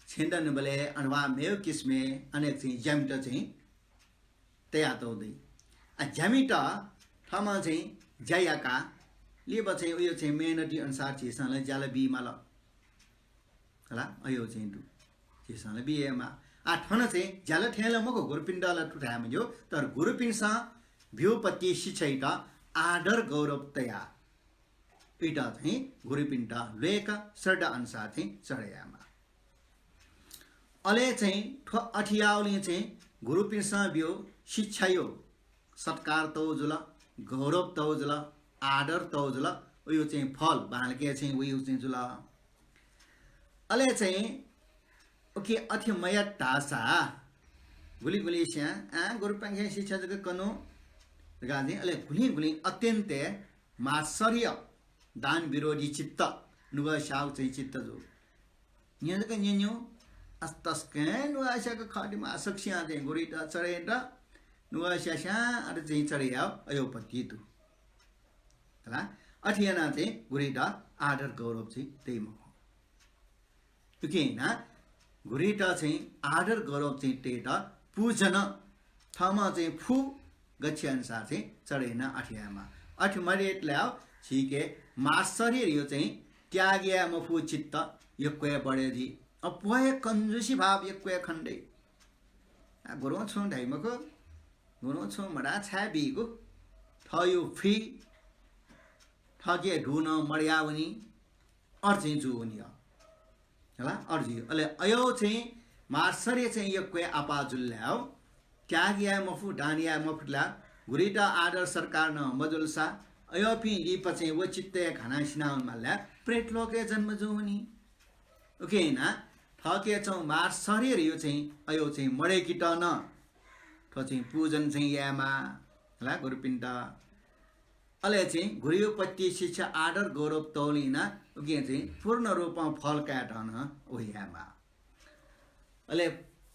छेँ दनेबलय् अथवा मेगु किसिमय् अनेक चाहिँ ज्यामित चाहिँ तयातःगु दइ। आ, ज्यामित थःम्हं चाहिँ ज्या याकाः लिपा चाहिँ उयो चाहिँ मेहनती अनुसार झीसं ला ज्या ला बी माल। हला, अयो चाहिँ दु। झीसं ला बी हे माः। आ, थन चाहिँ ज्या ला थें ला मखु, गुरुपिन्त ला थुथाय् मज्यू, तर गुरुपिन्सं ब्यूगु पति शिक्षायात आदर गौरव तयाः उइत चाहिँ गुरुपिन्त ल्वय्‌क श्रद्धा अनुसार चाहिँ चढे यायेमाः। अले चाहिँ थ्व अथे याःगुलिं चाहिँ गुरुपिन्सं ब्यूगु शिक्षायो सत्कार तःगु जुल, गौरव तःगु जुल, आदर तःगु जुल, उयो चाहिँ फल बांलाक चाहिँ उयो चाहिँ जुल। अले चाहिँ उके अथे मयात धाःसा गुलिं गुलिंस्यां, आ, गुरुपाखें शिक्षा जक कनु धकाः चाहिँ, अले गुलिं गुलिं अत्यन्त मात्सर्य, दान विरोधी चित्त, नुगः स्याःगु चाहिँ चित्त जू। न्यं जक न्यन्यु, अस तसकं नुगः स्याःगु खः दिमा सकसियां चाहिँ गुरुइत चढे यात, नुगः स्यास्यां अथे चाहिँ चढे याःगु अयो पति दु। हला, अथे यानाः चाहिँ गुरुइत आदर गौरव चाहिँ तइ मखु। उकिं यानाः गुरुइत चाहिँ आदर गौरव चाहिँ तयेत पूजन, थःम्हं चाहिँ फु गच्छे अनुसार चाहिँ चढे यानाः अथे यायेमाः। अथे मयातले झीके मात्सर्ययो चाहिँ त्याग याये मफु चित्त यक्व हे बढे जुइ। अप्वः हे कंजुसी भाव यक्व हे खने दइ। आ, गुरुं छुं धाइ मखु, गुरुं छुं मधाः छाय् बीगु, थःयो फुइ, थःके धू नं मदयावनी, अथे चाहिँ जूवनी। हला, अथे जुइ। अले अयो चाहिँ मात्सर्य चाहिँ यक्व हे आपाः जुल धायेगु, त्याग याये मफु, दान याये मफुत ला, गुरुइत आदर सत्कार नं मजुलसा, अयोपिं लिपा चाहिँ व चित्तय् घानाः सिनावन माल ला, प्रेत लोकय् जन्म जूवनी। उकिं यानाः थःके चाहिँ मात्सर्ययो चाहिँ अयो चाहिँ मदय्‌केत नं थ्व चाहिँ पूजन चाहिँ यायेमाः, हला, गुरुपिन्त। अले चाहिँ गुरुयो पति शिक्षा आदर गौरव तःगुलिं यानाः उकिं चाहिँ पूर्ण रूपं फल कायेत नं व यायेमाः। अले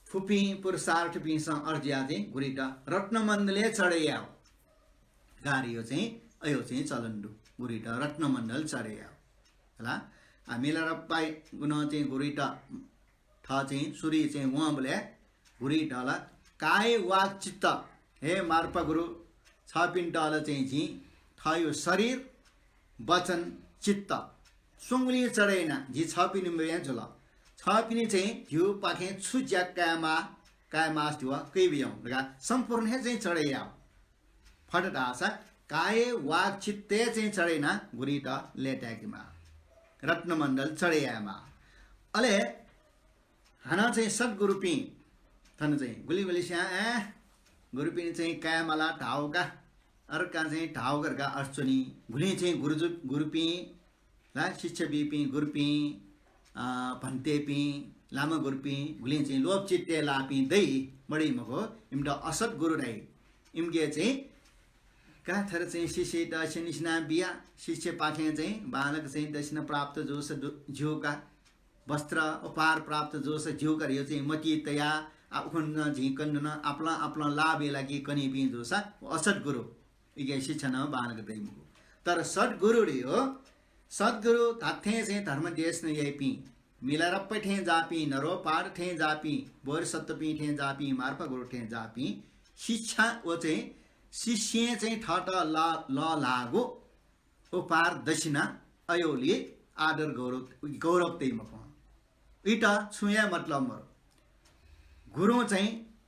फुपिं पुरुषार्थपिन्सं अथे जुयाः चाहिँ गुरुइत रत्नमण्डलय् चढे यायेगु धकाः धइगु चाहिँ अयो चाहिँ चलन दु, गुरुइत रत्नमण्डल चढे यायेगु। हला, आ, मिलारेपाय् गुनं चाहिँ गुरुइत थः चाहिँ सुरुइ चाहिँ वंबलय् गुरुइत ला काय वाक चित्त, हे मार्पा गुरु, छपिन्त ला चाहिँ जिं थःयो शरीर, वचन, चित्त स्वंगुलिं चढे याना, जि छपिनि मय् जुल। छपिनि चाहिँ झीउपाखें छु ज्या कायेमाः, कायेमाःसा व कयाबियौं धकाः सम्पूर्ण हे चाहिँ चढे यायेमाः। फत धाःसा काय, वाक, चित्तय् चाहिँ चढे याना गुरुइत लय्ताय्केमाः। रत्नमण्डल चढे यायेमाः। अले हानं चाहिँ सद्गुरुपिं, थन चाहिँ गुलिं गुलिस्यां, ए, गुरुपिं चाहिँ कायेमाला धाःगु का, अर्कां चाहिँ धाःगु का धकाः अर्चनी, गुलिं चाहिँ गुरुजु, गुरुपिं, ला शिक्षा बीपिं गुरुपिं, अ, भन्तेपिं, लामा गुरुपिं, गुलिं चाहिँ लोभ चित्तय् लाःपिं दइ, मदइ मखु, इमित असद्गुरु धाइ। इमिके चाहिँ का थर चाहिँ शिष्यत स्यनेसिना बिया, शिष्यपाखें चाहिँ बांलाक चाहिँ दक्षिणा प्राप्त जूसा दु-, ज्यू का, वस्त्र उपहार प्राप्त जूसा ज्यू का, यो चाहिँ मतिइ तया, आ, उखुन्हु नं झी कन्हु नं आपालं आपालं लाभया लागि कनीपिं जूसा व असद्गुरु। इके शिक्षा नं बांलाक दइ मखु। तर सद्गुरु रे हो, सद्गुरु धात्थें चाहिँ धर्म देशना याइपिं, मिलारेपा थें जाःपिं, नरोपाद थें जाःपिं, बोधिसत्वपिं थें जाःपिं, मार्पा गुरु थें जाःपिं शिक्षा व चाहिँ शिष्यं चाहिँ थःत ल-, लःल्हाःगु उपहार दक्षिणा अय्‌वलि आदर गौरव, गौरव तइ मखु। इत छुं हे मतलब मरु। गुरुं चाहिँ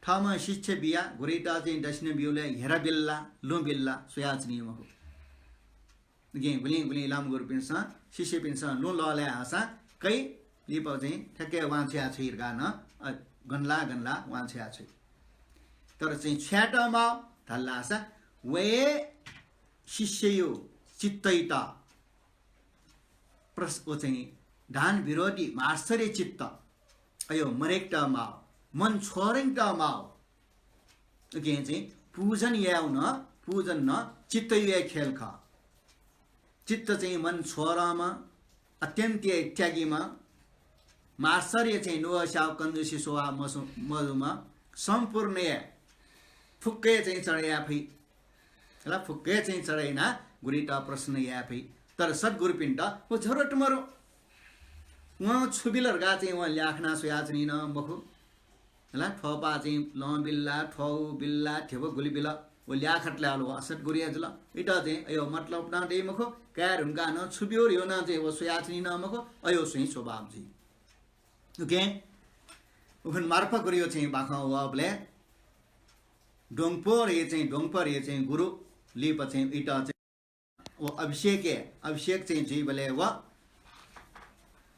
थःम्हं शिक्षा बिया, गुरुइत चाहिँ दक्षिणा ब्यूबलय् हेरा बिल्ला, लुँ बिल्ला, स्वयाच्वनी मखु। उकिं गुलिं गुलिं लामा गुरुपिन्सं, शिष्यपिन्सं लुँ लःल्हाये हाःसां कइ, लिपा चाहिँ ठ्याक्कै वांछ्वया छ्वइ धकाः नं, अ, गनला गनला वांछ्वया छ्वइ। तर चाहिँ छ्वयेत माः धाल धाःसा व हे शिष्ययो चित्तइत प्रस-, व चाहिँ दान विरोधी मात्सर्य चित्त, अयो मदय्केत माः, मन छोरय्केत माः। उकिं चाहिँ पूजन यायेगु नं, पूजन नं चित्तयो हे खेल खः। चित्त चाहिँ मन छोरंम्ह, अत्यन्त हे त्यागीम्ह, मात्सर्य चाहिँ नुगःस्यागु, कन्जुसी स्वभाव मसु-, मदुम्ह, सम्पूर्ण हे फुक्क हे चाहिँ चढे याये फइ। हला, फुक्क हे चाहिँ चढे याना गुरुइत प्रसन्न याये फइ। तर सद्गुरुपिन्त व जरुरत मरु। वं छु बिल धकाः चाहिँ वं ल्याखना स्वयाच्वनी नं मखु। हला, थ्वपाः चाहिँ लं बिल्ला, थ्वउ बिल्ला, ध्यबा गुलि बिल, व ल्याखत लायेबलय् व असद्गुरु हे जुल। इत चाहिँ अयो मतलब नं दइ मखु, काये धुंकाः नं छु ब्यू धयो नं चाहिँ व स्वयाच्वनी नं मखु, अयो स्वइँ स्वभाव जुइ। उकिं उखुन्हु मार्पा गुरुयो चाहिँ बाखं वःबलय् द्वंपो रे चाहिँ, द्वंपा रे चाहिँ गुरु लिपा चाहिँ इत चाहिँ व अभिषेक, अभिषेक चाहिँ जुइबलय् व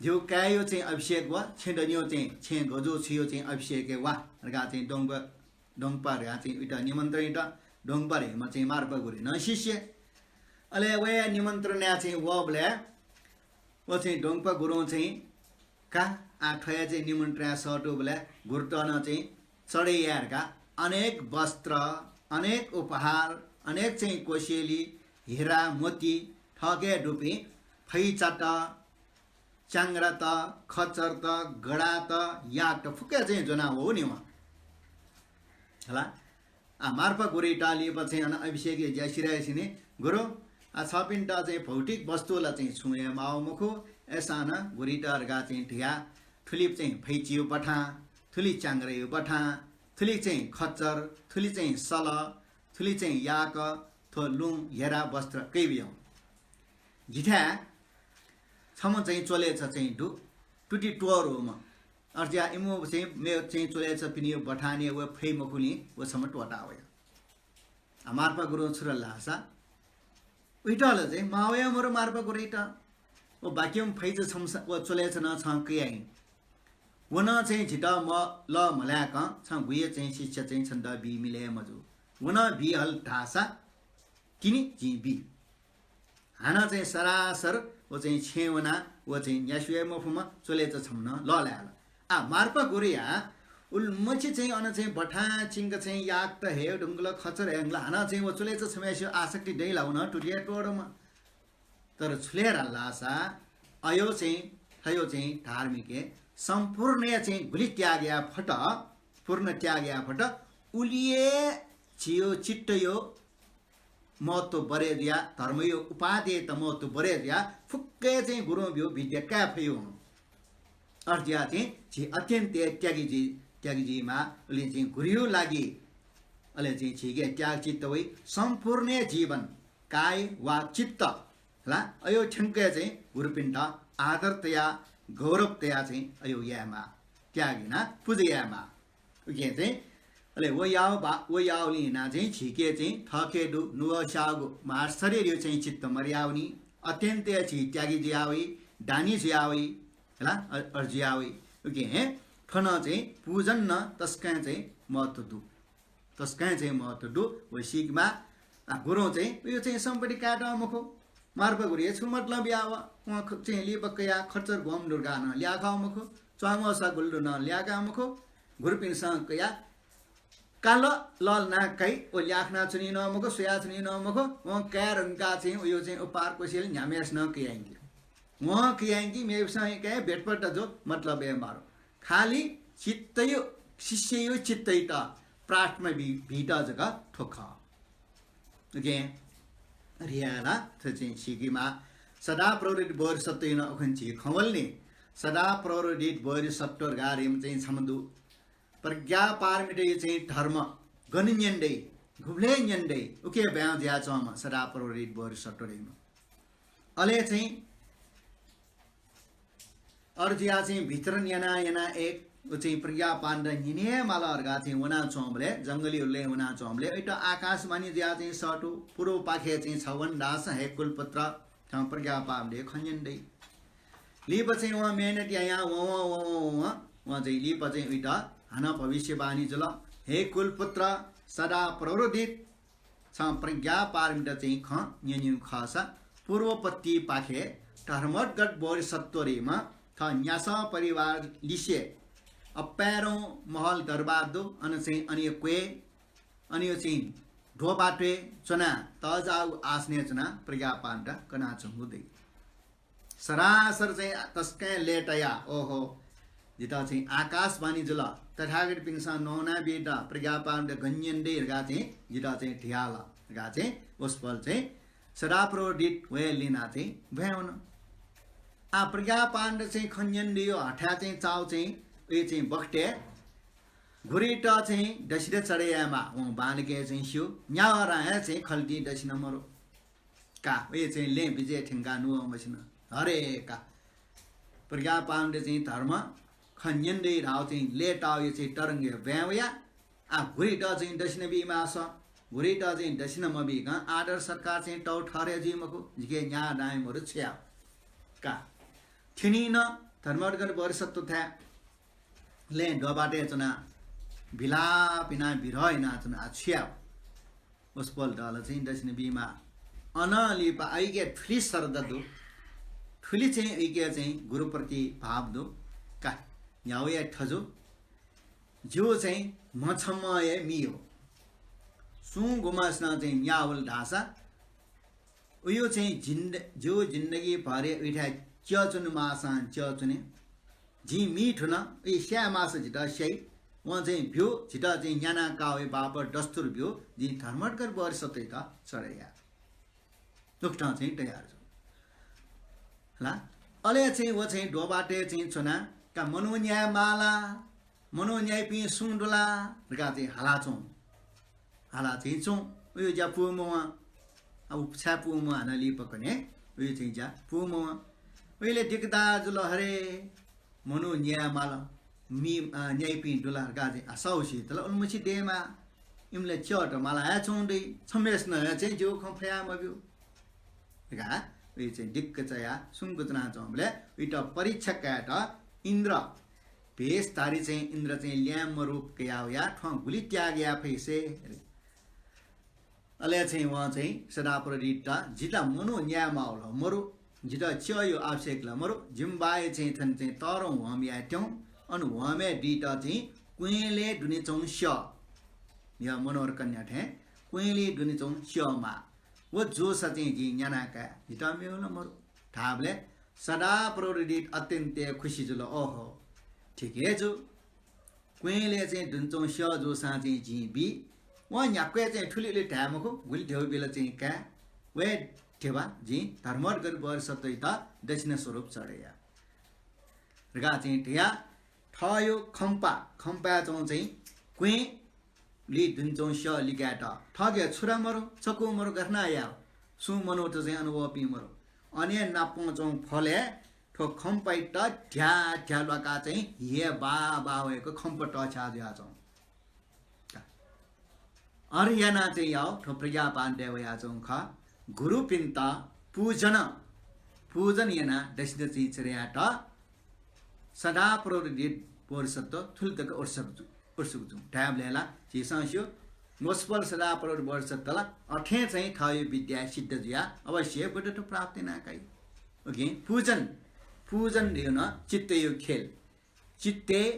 झीगु काय्‌यो चाहिँ अभिषेक व छेँ दनियो चाहिँ, छेँ गजू छुयो चाहिँ अभिषेक व धकाः चाहिँ द्वंपा, द्वंपा धकाः चाहिँ इत निमन्त्रण इत, द्वंपा धइम्ह चाहिँ मार्पा गुरुया नं शिष्य। अले वया निमन्त्रणाय् चाहिँ वःबलय् व चाहिँ द्वंपा गुरुं चाहिँ का, आ, थ्वया चाहिँ निमन्त्रणाय् सःतूबलय् गुरुत नं चाहिँ चढे याये धकाः अनेक वस्त्र, अनेक उपहार, अनेक चाहिँ कोसेली, हिरा, मोती, थःके दुपिं फैचात, च्याङ्ग्रात, खच्चरत, गडात, याकत फुक्क चाहिँ ज्वना वःगु नि वं। हला? आ, मार्पा गुरुइत लिपा चाहिँ अन अभिषेकया ज्या सिधयेसिनि, गुरु, आ, छपिन्त चाहिँ भौतिक वस्तु ला चाहिँ छुं हे माः मखु, अय्‌सां नं गुरुइत धकाः चाहिँ धया, थुलि चाहिँ फैचायो बथां, थुलि च्याङ्ग्रायो बथां, थुलि चाहिँ खच्चर, थुलि चाहिँ सल, थुलि चाहिँ याक, थ्व लुँ, हेरा, वस्त्र कयाबियौं। जिथाय् छम्ह चाहिँ च्वलेछ चाहिँ दु, तुति त्वःधूम्ह। अथे जुयाः इमिगु चाहिँ मेगु चाहिँ च्वलेछपिनिगु बथानय् वये फइ मखुलिं व छम्ह त्वःता वया। आ, मार्पा गुरुं छु धाल धाःसा, उइत ला चाहिँ माः वये मरु मार्पा गुरुइत। व बाकिम्ह फैचा छम्ह स-, व च्वलेछ नं छं कयाहिँ। व नं चाहिँ जितः म-, लः मल्हाय्कं छं गुह्य चाहिँ शिक्षा चाहिँ छन्त बी मिले हे मजू। व नं बी हल धाःसा तिनि जिं बी। हानं चाहिँ सरासर व चाहिँ छेँय् वनाः व चाहिँ न्यासि वये मफुम्ह च्वलेछ छम्ह नं लः ल्हायल। आ, मार्पा गुरुया उलिमछि चाहिँ अन चाहिँ बथां चिंक चाहिँ याकत हये धुंकल, खच्चर हये धुंकल, हानं चाहिँ व च्वलेछ छम्हयासें आसक्ति दइ ला, व नं तुति हे त्वःधूम्ह। तर छु ले धाल धाःसा अयो चाहिँ, थयो चाहिँ धार्मिकय् सम्पूर्ण हे चाहिँ गुलि त्याग याये फत, पूर्ण त्याग याये फत, उलि हे झीयो चित्तयो महत्व बढे जुयाः, धर्मयो उपादेयत महत्व बढे जुयाः फुक्क हे चाहिँ गुरुं ब्यूगु विद्या काये फइ। अथे जुयाः चाहिँ झी अत्यन्त हे त्यागी जुइ, त्यागी जुइमाः। उलि चाहिँ गुरुयो लागि अले चाहिँ झीके त्याग चित्त वइ। सम्पूर्ण हे जीवन, काय, वाक, चित्त हला। अयो थ्यंके चाहिँ गुरुपिन्त आदर तया, गौरव तया चाहिँ अयो यायेमाः, त्याग याना पुजा यायेमाः। उकिं चाहिँ अले व याव बा, व यावलिं याना चाहिँ झीके चाहिँ थःके दु नुगः स्याःगु मार शरीरयो चाहिँ चित्त मर्यावनी, अत्यन्त झी त्यागी जुयावइ, दानी जुयावइ, हला, अ-, अर जुयावइ। उकिं थन चाहिँ पूजन न तस्कं चाहिँ महत्व दु। तस्कं चाहिँ महत्व दु। व सीकेमाः। आ, गुरुं चाहिँ उयो चाहिँ सम्पत्ति कायेत मखु, मार्पा गुरुया छु मतलब याव? वं ख-, चाहिँ लिपा कया खर्च ग्वम्ह दुर्गा नं ल्याखा मखु, च्वांगोसा गुल्डु नं ल्याखा मखु। गुरुपिन्सं कया काल लल ना काइ, व ल्याखना च्वनी नं मखु, स्वया च्वनी नं मखु। वं काये धुंका चाहिँ उयो चाहिँ उपार कोसेल न्ह्याम्हेस नं कयाइंकी। वं कयाइंकी, मेपिसं हे काये, भेटपट जो मतलब हे मारो। खाली चित्तयो, शिष्ययो चित्तइत प्रार्थना बी-, बीत जक थ्व खः। OK, रियाला थ्व चाहिँ सीकेमाः। सदा प्रवृत्ति बोधिसत्वयो नं उखुन्हु झी खँ वल नि। सदा प्रवृत्ति बोधिसत्व धकाः चाहिँ छम्ह दु। प्रज्ञा पारमितयो चाहिँ धर्म गन न्यन दइ, गुबलय् न्यन दइ, उके ब्वाँय् जुयाच्वंम्ह सदा प्रवृत्ति बोधिसत्व धइम्ह। अले चाहिँ अर जुया चाहिँ वितरण याना याना एक उ चाहिँ प्रज्ञापारमिता न्यने हे माल धकाः चाहिँ वनाच्वंबलय्, जंगली हुलय् वनाच्वंबलय्, अइत आकाशवाणी जुया चाहिँ सःतू, पूर्वपाखे चाहिँ छ वन धाःसा, हे कुलपुत्र, थं प्रज्ञापारमितयो खँ न्यन दइ। लिपा चाहिँ वं मेहनत यायां वं, वं, वं, वं, वं, वं चाहिँ लिपा चाहिँ उइत हानं भविष्यवाणी जुल, हे कुलपुत्र, सदा प्रवृत्ति छं प्रज्ञापारमिता चाहिँ खँ न्यनीगु खःसा, पूर्वपत्तिपाखे धर्मोद्गत बोधिसत्व धइम्ह थः न्यासः परिवार लिसे अप्पाय्‌धुं महल दरबार दु, अन चाहिँ अनयो क्वय्, अनयो चाहिँ ध्वबातय् च्वनाः तःजाःगु आसनय् च्वनाः प्रज्ञापारमिता कनाच्वंगु दइ। सरासर चाहिँ तसकं लय्‌ताया, ओहो, जितः चाहिँ आकाशवाणी जुल, तथागतपिन्सं नवानाबीत प्रज्ञापारमिता गन न्यन दइ धकाः चाहिँ जितः चाहिँ धियाल धकाः चाहिँ वसपोल चाहिँ सदा प्रवृत्ति वये लिना चाहिँ ब्वाँय् वन। आ, प्रज्ञापारमिता चाहिँ खँ न्यन दइयो हथाय् चाहिँ चाउ चाहिँ उयो चाहिँ बखतय् गुरुइत चाहिँ दक्षिणा चढे यायेमाः, वं बांलाक चाहिँ स्यू, न्यावरां हे चाहिँ खल्ती दक्षिणा मरु। का, उयो चाहिँ लँय् बिजय् थ्यंकाः नुगः मसिन। हरे का। प्रज्ञापारमिता चाहिँ धर्म खँ न्यन दइ धाःगु चाहिँ लय्‌ताःगु चाहिँ तरंगय् ब्वाँय् वया। आ, गुरुइत चाहिँ दक्षिणा बीमाःसा, गुरुइत चाहिँ दक्षिणा मबीकं आदर सत्कार चाहिँ तउ ठहरे जुइ मखु, जिके न्याः दां मरु छु याये। का। थ्यनी न धर्मोद्गत बोधिसत्वथाय् लँय् ध्वबातय् च्वनाः बिलाप यानाः बिरह यानाच्वन, आ, छु याये। वसपोल दल चाहिँ दक्षिणा बीमाः। अनं लिपा अय्‌के थुलि श्रद्धा दु, थुलि चाहिँ अय्‌के चाहिँ गुरुप्रति भाव दु। का, न्यावया थजु, ज्यू चाहिँ म्ह छम्ह हे मी हो। सुं गुम्हसिनं चाहिँ न्यावल धाःसा उयो चाहिँ जिन्द-, ज्यू जिन्दगी भर उइथाय् च्यःच्वने माःसां च्यःच्वने। जिं मी थुन, उइ स्याये माःसा जितः स्याइ। वं चाहिँ ब्यू, जितः चाहिँ न्याना काः वये बापत दस्तुर ब्यू, जिं धर्मोद्गत बोधिसत्वइत चढे याये। उकथं चाहिँ तयार जू। हला? अले चाहिँ व चाहिँ ध्वबातय् चाहिँ च्वनाः, का मनू न्याये माला, मनू न्याइपिं सुं दु ला धकाः चाहिँ हालाच्वं। हालाच्वं। उयो ज्या पूमवं। आ, उ छाय् पूमवं हानं लिपा कने, उयो चाहिँ ज्या पूमवं। उइले दिक्कदार जुल हरे, मनू न्याये माल, मी, अ, न्याइपिं दु ला धकाः चाहिँ आ, साहुसित ला उलिमछि दयेमाः। इमिला च्यःत माला हे च्वं दइ, छम्हेसिनं हे चाहिँ ज्यू खँ फया मब्यू। धकाः उयो चाहिँ दिक्क चायाः सुंक च्वनाच्वंबलय् उइत परीक्षा कायेत इन्द्र भेषधारी चाहिँ इन्द्र चाहिँ ल्याय्म्ह रूप कयाः वयाः थ्वं गुलि त्याग याये फइ से। अले चाहिँ वं चाहिँ सदा प्रवृत्तित, जितः मनू न्याये माःगु ला मरु, जितः च्यःयो आवश्यक ला मरु, जिमि बाय् चाहिँ थन चाहिँ तःधं ह्वःमि याये त्यौं, अन ह्वःमि दीत चाहिँ क्वँय्‌लय् दुने च्वंगु स्यः, या मनोहर कन्या थें क्वँय्‌लय् दुने च्वंगु स्यः माः। व जूसा चाहिँ जिं न्याना काये, जितः मेगु ला मरु धाःबलय् सदा प्रवृत्ति अत्यन्त खुसी जुल। ओहो, ठीक हे जू। क्वँय्‌लय् चाहिँ दुने च्वंगु स्यः जूसां चाहिँ जिं बी। वं न्ह्याक्व हे चाहिँ थुलि उलि धाये मखु, गुलि धेबा बिल चाहिँ काये। व हे धेबा जिं धर्मोद्गत बोधिसत्वइत दक्षिणा स्वरूप चढे याये धकाः चाहिँ धयाः थःयो खम्पा, खम्पाय् च्वंगु चाहिँ क्वँय् लय् दुने च्वंगु स्यः लिकायेत थःके छु ला मरु, छकू मरु, गथे याये? सुं मनूत चाहिँ अन वःपिं मरु। अन हे नापं च्वंगु फलय् थ्व खम्पयात ध्या ध्या ल्वाकाः चाहिँ हे बा बा वय्क खम्प तःछ्या जुयाच्वं। अथे यानाः चाहिँ याव थ्व प्रज्ञापान दये वयाच्वंगु खः। गुरुपिन्त पूजन, पूजन यानाः दक्षिणा चाहिँ चर्यात सदा प्रौढ बोधिसत्व थुलि तक उत्सुक जु-, उत्सुक जुं। धायेबलय् ला झीसं स्यू, वसपोल सदा प्रौढ बोधिसत्व ला अथें चाहिँ थःयो विद्या सिद्ध जुयाः अवश्य बुद्धत्व प्राप्त याना काइ। OK, पूजन, पूजन धइगु नं चित्तयो खेल। चित्तय्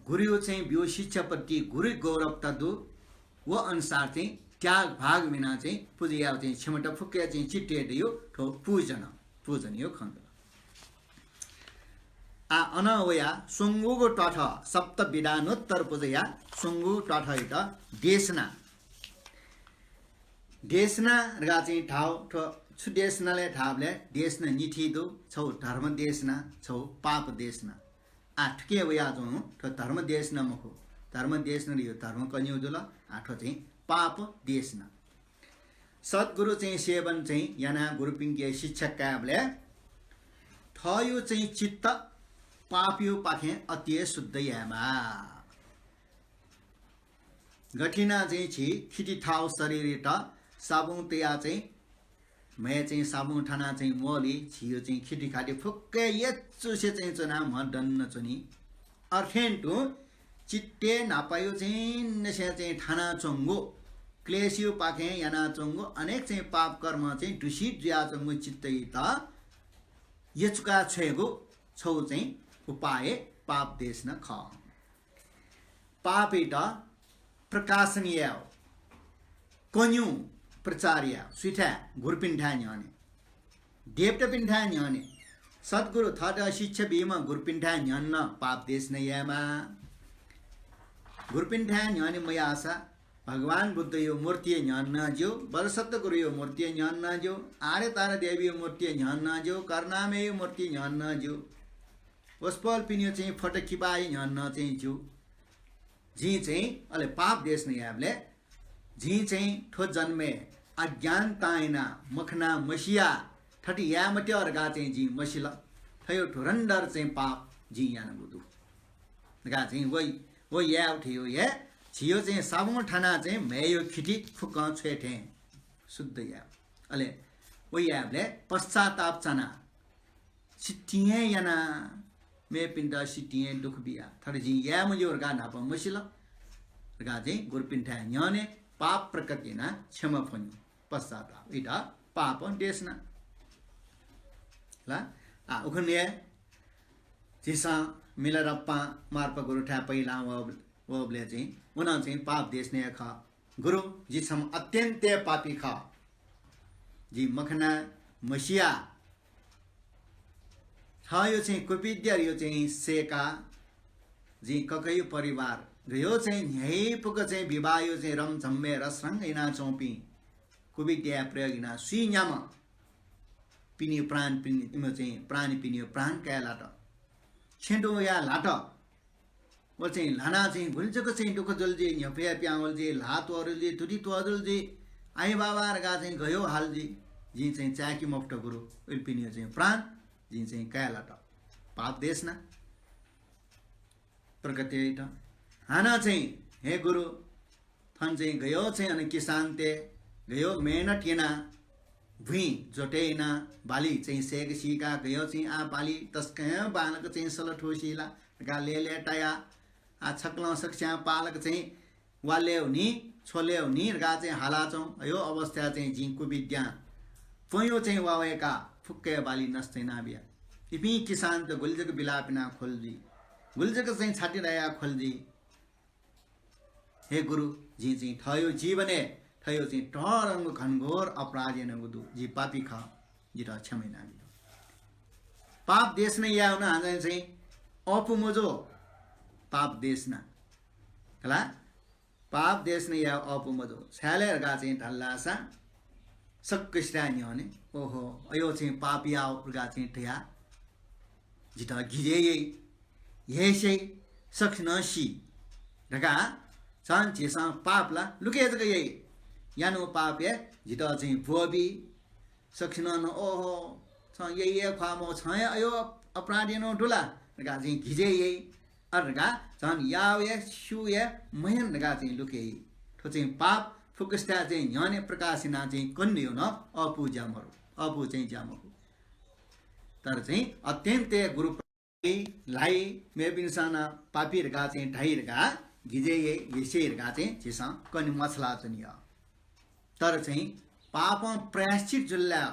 गुरुयो चाहिँ ब्यू शिक्षाप्रति गुरु गौरवता दु, व अनुसार चाहिँ त्याग भाग बिना चाहिँ पूजा याव चाहिँ क्षमता फुक्क चाहिँ चित्तय् दइयो थ्व पूजन, पूजनयो खँ दु। आ, अन वया स्वंगूगु त्वाथः सप्त विधानोत्तर पूजाया स्वंगूगु त्वाथःयात देशना। देशना धकाः चाहिँ धाव, थ्व छु देशना ले धाःबलय् देशना निथी दु, छौ धर्म देशना, छौ पाप देशना। आ, थुके वयाच्वं थ्व धर्म देशना मखु, धर्म देशना धइयो धर्म कन्यु जुल, आ, थ्व चाहिँ पाप देशना। सद्गुरु चाहिँ सेवन चाहिँ यानाः गुरुपिंके शिक्षा कायेबलय् थःयो चाहिँ चित्त पापयो पाखें अति हे शुद्ध यायेमाः। गथिना चाहिँ झी खिति थाव शरीरयात साबुन तया चाहिँ म्हय् चाहिँ साबुन थाना चाहिँ मोली, झीयो चाहिँ खिति खाति फुक्क यचुसे चाहिँ च्वना म्ह दन्न च्वनी। अथें तुं चित्तय् न्हापायो चाहिँ नसें चाहिँ थानाच्वंगु क्लेशयो पाखें यानाच्वंगु अनेक चाहिँ पाप कर्म चाहिँ दूषित जुयाच्वंगु चित्तयात यचुका छ्वयेगु छौ चाहिँ उपाय पाप देशना खः। पापयात प्रकाशन यायेव कन्यु प्रचार यायेव सुइथाय् गुरुपिन्थाय् न्ह्यःने, देवतापिन्थाय् न्ह्यःने, सद्गुरु थःत शिक्षा बीम्ह गुरुपिन्थाय् न्ह्यःने नं पाप देशना यायेमाः। गुरुपिन्थाय् न्ह्यःने मयाःसा भगवान बुद्धयो मूर्तिया न्ह्यःने नं ज्यू, बोधिसत्व गुरुयो मूर्तिया न्ह्यःने नं ज्यू, आर्यतारा देवीयो मूर्तिया न्ह्यःने नं ज्यू, करुणामययो मूर्तिया न्ह्यःने नं ज्यू, वसपोलपिनियो चाहिँ फोटो किबाया न्ह्यःने नं चाहिँ ज्यू। जिं चाहिँ अले पाप देशना यायेबलय् जिं चाहिँ थ्व जन्मय् अज्ञानतां यानाः मखना मसिया थथे याये मते धकाः चाहिँ जिं मसिल। थयो धुरन्धर चाहिँ पाप जिं यानागु दु धकाः चाहिँ व, व याये उठेयो हे झियो चाहिँ साबुन थाना चाहिँ म्हय्‌यो खिति फुक्कं छ्वये थें शुद्ध याये। अले व यायेबलय् पश्चाताप चाना सितिं हे याना, मेपिन्त सितिं हे दुःख बिया। थथे जिं याये मज्यू धकाः न्हापा मसिल धकाः चाहिँ गुरुपिन्थाय् न्ह्यःने पाप प्रकट यानाः क्षमा फ्वन्यु, पश्चाताप। इत पाप देशना। ला, आ, उखुन्हु हे झीसं मिलारेपां मार्पा गुरुथाय् पहिलां वः, वःबलय् चाहिँ उनं चाहिँ पाप देशना याये खः। गुरु, जि छम्ह अत्यन्त हे पापी खः। जि मखना मसिया थयो चाहिँ कुविद्यायो चाहिँ सय्‌का जिं ककयु परिवार गयो चाहिँ न्ह्याइपुक चाहिँ विवाहयो चाहिँ रमझमय् रसरंग यानाच्वंपिं कुविद्या प्रयोग यानाः सुइन्याम्ह पिनियो प्राण, पिनि, इमियो चाहिँ प्राणीपिनियो प्राण काये लात। छेँ दुया ल्हात। व चाहिँ ल्हानाः चाहिँ गुलि जक चाहिँ दुःख जुल जुइ, न्ह्यपया पिहां वल जुइ, ल्हाः त्वःजुल जुइ, तुति त्वःजुल जुइ, आइँ बाबा धकाः चाहिँ गयो हाल जुइ। जिं चाहिँ चाय्‌के मफुत गुरु, उलिपिनियो चाहिँ प्राण जिं चाहिँ काये लात। पाप देशना प्रकट याइत। हानं चाहिँ, हे गुरु, थन चाहिँ गयो चाहिँ अन किसानतय् गयो मेहनत याना, भुइँ जोते याना, बाली चाहिँ सय्‌के सीका गयो चाहिँ आ बाली तसकं बांलाक चाहिँ सल थुसी ला धकाः लय्‌लय्‌ताया, आ छकलं सकस्यां पालक चाहिँ वाले हुनी, छोले हुनी धकाः चाहिँ हालाच्वं। अयो अवस्था चाहिँ जिं कुविद्यां प्वँयो चाहिँ वावय्‌का फुक्कया बाली नष्ट याना बिया। इपिं किसानत गुलि जक बिलाप याना ख्वल जुइ, गुलि जक चाहिँ छाति दया ख्वल जुइ। हे गुरु, जिं चाहिँ थयो जीवनय् थयो चाहिँ तःधंगु घनघोर अपराध यानागु दु। जि पापी खः, जितः क्षमा यानाबिल। पाप देशना यायेगु नं हानं चाहिँ अःपु मजू, पाप देशना। खला, पाप देशना यायेगु अःपु मजू। छाय्‌ले धकाः चाहिँ धाल धाःसा सकसितं न्ह्यःने, ओहो, अयो चाहिँ पाप याव धकाः चाहिँ धया जितः गिजय् याइ, हेस्याइ, सकसिनं सी धकाः झन झीसं पाप ला लुके जक याइ। यानागु पापय् जितः चाहिँ ब्वःबी। सकसिनं नं ओहो, छं याइ हे ख्वाः मखु, छं हे अयो अपराधी नं दु ला धकाः चाहिँ गिजय् याइ। अथे धकाः झन याः हे स्यू हे मयन धकाः चाहिँ लुके याइ। थ्व चाहिँ पाप फुक्कसिथाय् चाहिँ न्ह्यःने प्रकाश यानाः चाहिँ कनेधइगु नं अःपुगु ज्या मरु, अःपुगु चाहिँ ज्या मखु। तर चाहिँ अत्यन्तय् गुरु ल्हाइ, मेपिन्सं नं पापी धकाः चाहिँ धाइ धकाः गिजय् याइ, हेस्याइ धकाः चाहिँ झीसं कने मछालाच्वनी। तर चाहिँ पापं प्रायश्चित जुल ला,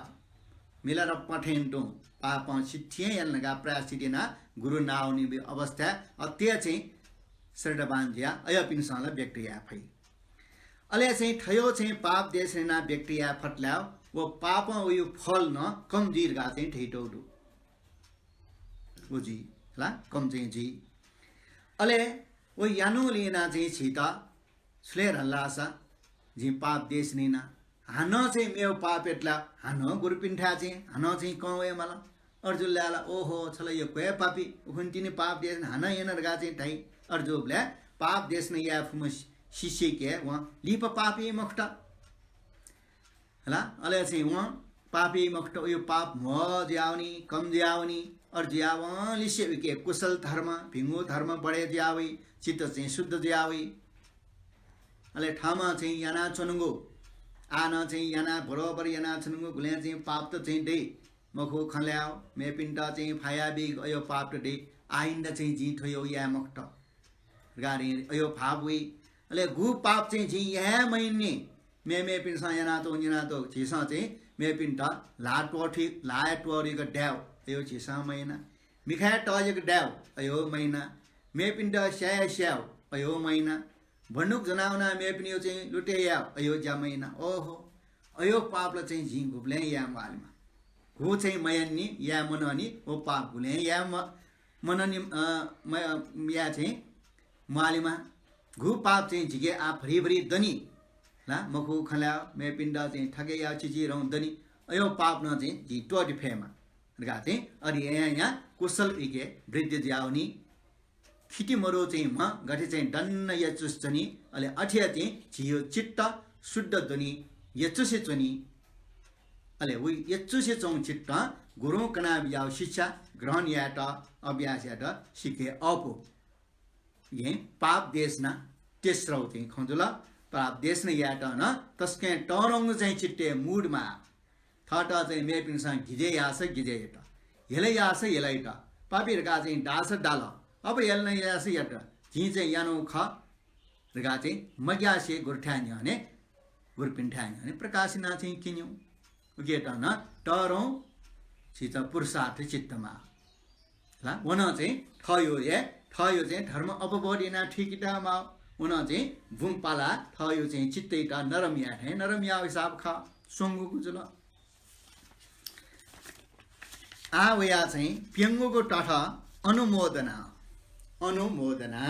मिलारेपा थें तुं पापं सितिं याना धकाः प्रायश्चित यानाः गुरु नावनीबी अवस्थाय् अथे चाहिँ श्रद्धावान जुयाः अय्‌पिन्सं ला व्यक्त याये फइ। अले चाहिँ थयो चाहिँ पाप देशना यानाः व्यक्त याये फत ला, व पापं वइगु फल नं कम जुइ धकाः चाहिँ धइतःगु दु। व जुइ ला, कम चाहिँ जुइ। अले व यानुलिं यानाः चाहिँ झीत छुले धाल धाःसा जिं पाप देशना याना, हानं चाहिँ मेव पाप यात ला, हानं गुरुपिन्थाय् चाहिँ हानं चाहिँ कं वये माल। अय्‌जूगुलिं ला, ओहो, छ ला यक्व हे पापी, उखुन्हु तिनि पाप देशना हानं याना धकाः चाहिँ धाइ। अय्‌जूगुलिं पाप देशना याये फुम्ह शि-, शिष्यके वं लिपा पापी मखुत। हला, अले चाहिँ वं पापी मखुत, उयो पाप म्हो जुयावनी, कम जुयावनी। अय्‌जुयावंलिसे उके कुशल धर्म, भिंगु धर्म बढे जुयावइ, चित्त चाहिँ शुद्ध जुयावइ। अले थःम्हं चाहिँ यानाच्वनागु, आः नं चाहिँ याना बरोबर यानाच्वनागु गुलें चाहिँ पाप त चाहिँ दइ। मखु खँ ल्हायेगु, मेपिन्त चाहिँ फाया बीगु अयो पाप त दइ। आइन्दा चाहिँ जिं थयो याये मखुत धकाः अयो भाव वइ। अले गु पाप चाहिँ जिं याये मयनी, मेमेपिन्सं यानातःगु न्यनातःगु झीसं चाहिँ मेपिन्त ल्हाः त्वःथी, ल्हाः त्वःरिक दायेगु अयो झीसं मयना। मिखाय् तःजिक दायेगु अयो मयना। मेपिन्त स्याये स्यायेगु अयो मयना। भुनुक ज्वनावनाः मेपिनियो चाहिँ लुटे यायेगु अयो ज्या मयना। ओहो, अयो पाप ला चाहिँ जिं गुबलें याये म्वालेमा। गु चाहिँ मयन्नि, याये मननि, व पाप गुलें याये म-, मननि, अ, म-, याये चाहिँ म्वालेमा। गु पाप चाहिँ जिके आः भरिभरि दनि ला, मखु खँ ल्हायेगु, मेपिन्त चाहिँ थथे यायेगु चिचिधंगु दनि, अयो पाप नं चाहिँ जिं त्वःते फयेमा धकाः चाहिँ अथे यायां यायां कुशल उइके वृद्धि जुयावनी। खिति मरु चाहिँ म्ह गथे चाहिँ दन्न यचुसे च्वनी, अले अथे हे चाहिँ झीयो चित्त शुद्ध च्वनी, यचुसे च्वनी। अले उइ यचुसे च्वंगु चित्तं गुरुं कनाबियागु शिक्षा ग्रहण यायेत, अभ्यास यायेत सिके अःपु। यें पाप देशना तेस्रौ चाहिँ खँ जुल। पाप देशना यायेत नं तसकं तःधंगु चाहिँ चित्तय् मूड माः। थःत चाहिँ मेपिन्सं गिजय् याःसा गिजय् यात, हेला याःसा हेला यात, पापी धकाः चाहिँ धाःसा धाल, अवहेलना याःसा यात, जिं चाहिँ यानागु खः धकाः चाहिँ मग्यासे गुरुथाय् न्ह्यःने, गुरुपिन्थाय् न्ह्यःने प्रकाश यानाः चाहिँ क्यनेगु। उकियात नं तःधंगु झीत पुरुषार्थ चित्त माः। ला, व नं चाहिँ थःयो हे, थःयो चाहिँ धर्म अवबोध यानाः थुइकेत माः। व नं चाहिँ बुँ पालाः थःयो चाहिँ चित्तयात नरम याये थें नरम याःगु हिसाब खः, स्वंगूगु जुल। आः वयाः चाहिँ प्यंगूगु तथ अनुमोदना, अनुमोदना।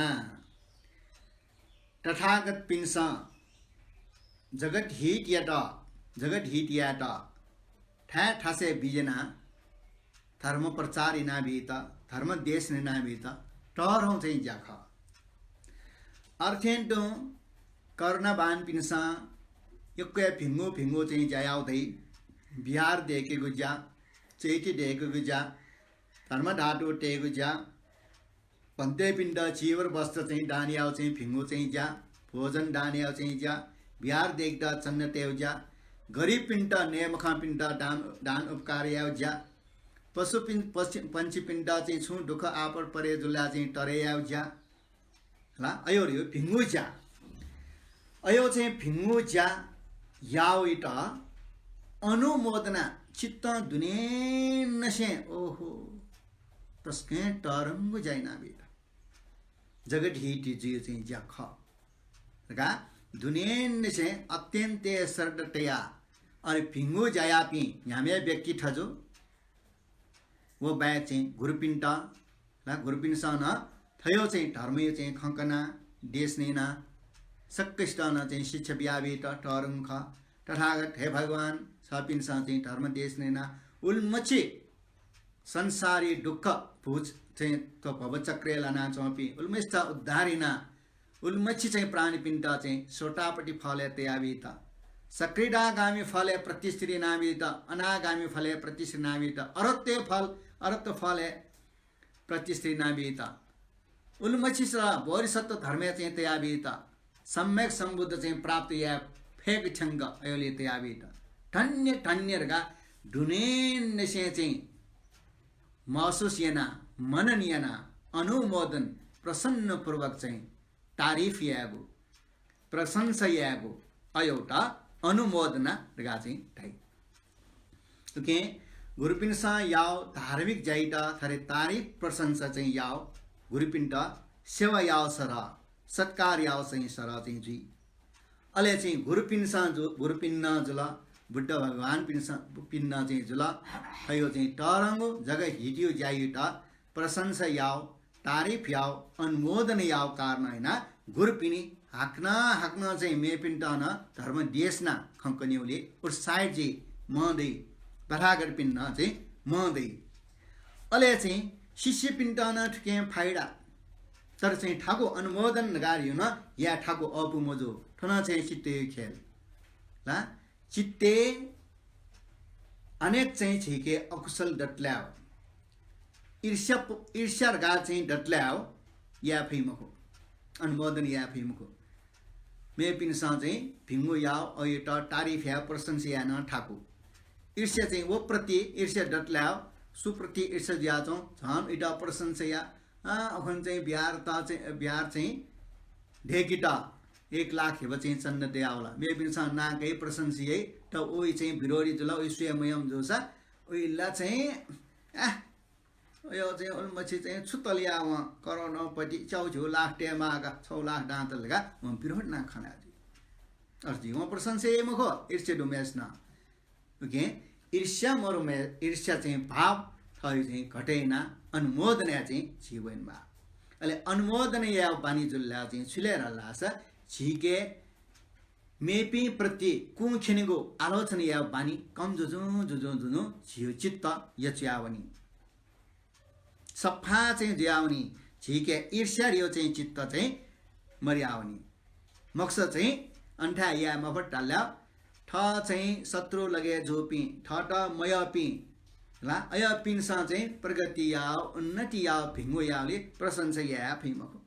तथागतपिन्सं जगत हित यात, जगत हित यायेत थाय् थासय् बिज्यानाः धर्म प्रचार यानाबीत, धर्म देशना यानाबीत तःधंगु चाहिँ ज्या खः। अथे तुं करुणावानपिन्सं यक्व हे भिंगु भिंगु चाहिँ ज्या याः दइ। विहार दय्केगु ज्या, चैत्य दय्केगु ज्या, धर्मधातु तयेगु ज्या, भन्तेपिन्त चीवर वस्त्र चाहिँ दान याःगु चाहिँ भिंगु चाहिँ ज्या, भोजन दान याःगु चाहिँ ज्या, विहार दय्केत चन्दा तयेगु ज्या, गरिबपिन्त, नये मखंपिन्त दान, दान उपकार याःगु ज्या, पशुपिन-, पशु-, पन्छीपिन्त चाहिँ छुं दुःख आपत परे जुल ला चाहिँ तरे याःगु ज्या। ला, अयो रे, भिंगु ज्या। अयो चाहिँ भिंगु ज्या याःगुइत अनुमोदना चित्तं दुनेंनिसें, ओहो, तसकं तःधंगु ज्या यानाबीत। जगत हित जुइगु चाहिँ ज्या खः धकाः दुनेंनिसें अत्यन्त हे श्रद्धा तयाः, अले भिंगु ज्या याःपिं न्ह्याम्ह व्यक्ति थजु। व बाहेक चाहिँ गुरुपिन्त, ला, गुरुपिन्सं नं थयो चाहिँ धर्मयो चाहिँ खँ कनाः, देशना यानाः, सकसितं नं चाहिँ शिक्षा बियाबीत तःधंगु खः। तथागत, हे भगवान, छपिन्सं चाहिँ धर्म देशना यानाः उलिमछि संसारी दुःख भूत चाहिँ थ्व भवचक्रय् लानाच्वंपिं उलिमछित उद्धार यानाः उलिमछि चाहिँ प्राणीपिन्त चाहिँ सोतापत्ति फलय् तयाबीत, सक्रीडागामी फलय् प्रतिष्ठित यानाबीत, अनागामी फलय् प्रतिष्ठित यानाबीत, अरहत्त्व फल, अरहत्त्व फलय् प्रतिष्ठित यानाबीत, उलिमछि सः बोधिसत्व धर्मय् चाहिँ तयाबीत, सम्यक सम्बुद्ध चाहिँ प्राप्त याये फय्क थ्यंक अय्‌लय् तयाबीत धन्य धन्य धकाः दुनेंनिसें चाहिँ महसुस याना, मनन याना, अनुमोदन, प्रसन्नपूर्वक चाहिँ तारिफ यायेगु, प्रशंसा यायेगु, अय्‌त अनुमोदना धकाः चाहिँ धाइ। उकिं गुरुपिन्सं याव धार्मिक ज्याइत थथे तारिफ प्रशंसा चाहिँ याव, गुरुपिन्त सेवा याव सरह, सत्कार याव चाहिँ सरह चाहिँ जुइ। अले चाहिँ गुरुपिन्सं जु-, गुरुपिन्नं जुल, बुद्ध भगवानपिन्सं, पिन्नं चाहिँ जुल, अय् चाहिँ तःधंगु जगत हितयो ज्याइत प्रशंसा याव, तारिफ याव, अनुमोदन याव कारणं याना गुरुपिनि हाकनं हाकनं चाहिँ मेपिन्त नं धर्म देशना खँ कन्येगुलिं उत्साहित जुइ, मं दइ, तथागतपिन्त नं चाहिँ मं दइ। अले चाहिँ शिष्यपिन्त नं थुकिं फाइदा, तर चाहिँ थाकु अनुमोदन धकाः धइगु नं याये थाकु अःपु मजू। थन चाहिँ चित्तयो खेल ला, चित्तय् अनेक चाहिँ झीके अकुशल दतले हो। ईर्ष्या प-, ईर्ष्या धकाः चाहिँ दतले हो, याये फइ मखु, अनुमोदन याये फइ मखु। मेपिन्सं चाहिँ भिंगु याव, अय्‌त तारिफ याये, प्रशंसा याये नं थाकु। ईर्ष्या चाहिँ व प्रति ईर्ष्या दतले हो, सुप्रति ईर्ष्या जुयाच्वं, झन उइत प्रशंसा या, अँ, अखन चाहिँ बिहार त चाहिँ, बिहार चाहिँ ढेकित एक लाख हेबा चाहिँ चन्दा दयावल। मेपिन्सं नां काइ, प्रशंसा याइ, त उइ चाहिँ विरोधी जुल, उइ स्वये मयंम्ह जूसा उइला चाहिँ, आ, अय् चाहिँ उलिमछि चाहिँ छु तल यावं, करोडौंपति, च्याउ झिउ लाख तयेमाः का, छौ लाख दां तल का, वं विरोध याना खना जुइ। अथे जुइ वं प्रशंसा याइ मखु, ईर्ष्या दुम्हेसिनं। उकिं ईर्ष्या मरुम्ह, ईर्ष्या चाहिँ भाव थःयो चाहिँ घटे याना अनुमोदन याये चाहिँ झी वनेमाः। अले अनुमोदन याये बानी जुल धाःसा चाहिँ छु ले धाःसा झीके मेपिं प्रति कुं खनेगु आलोचना याये बानी कम जुजुं जुजुं जुजुं झीयो चित्त यचुयावनी। सफा चाहिँ जुयावनी, झीके ईर्ष्या धयो चाहिँ चित्त चाहिँ मरुयावनी। मखुसा चाहिँ अन्थाय् याये मफुत धाल, थः चाहिँ शत्रु लगे जूपिं, थःत मयःपिं ला, अयःपिन्सं चाहिँ प्रगति याव, उन्नति याव, भिंगु यावलि प्रशंसा याये फइ मखु।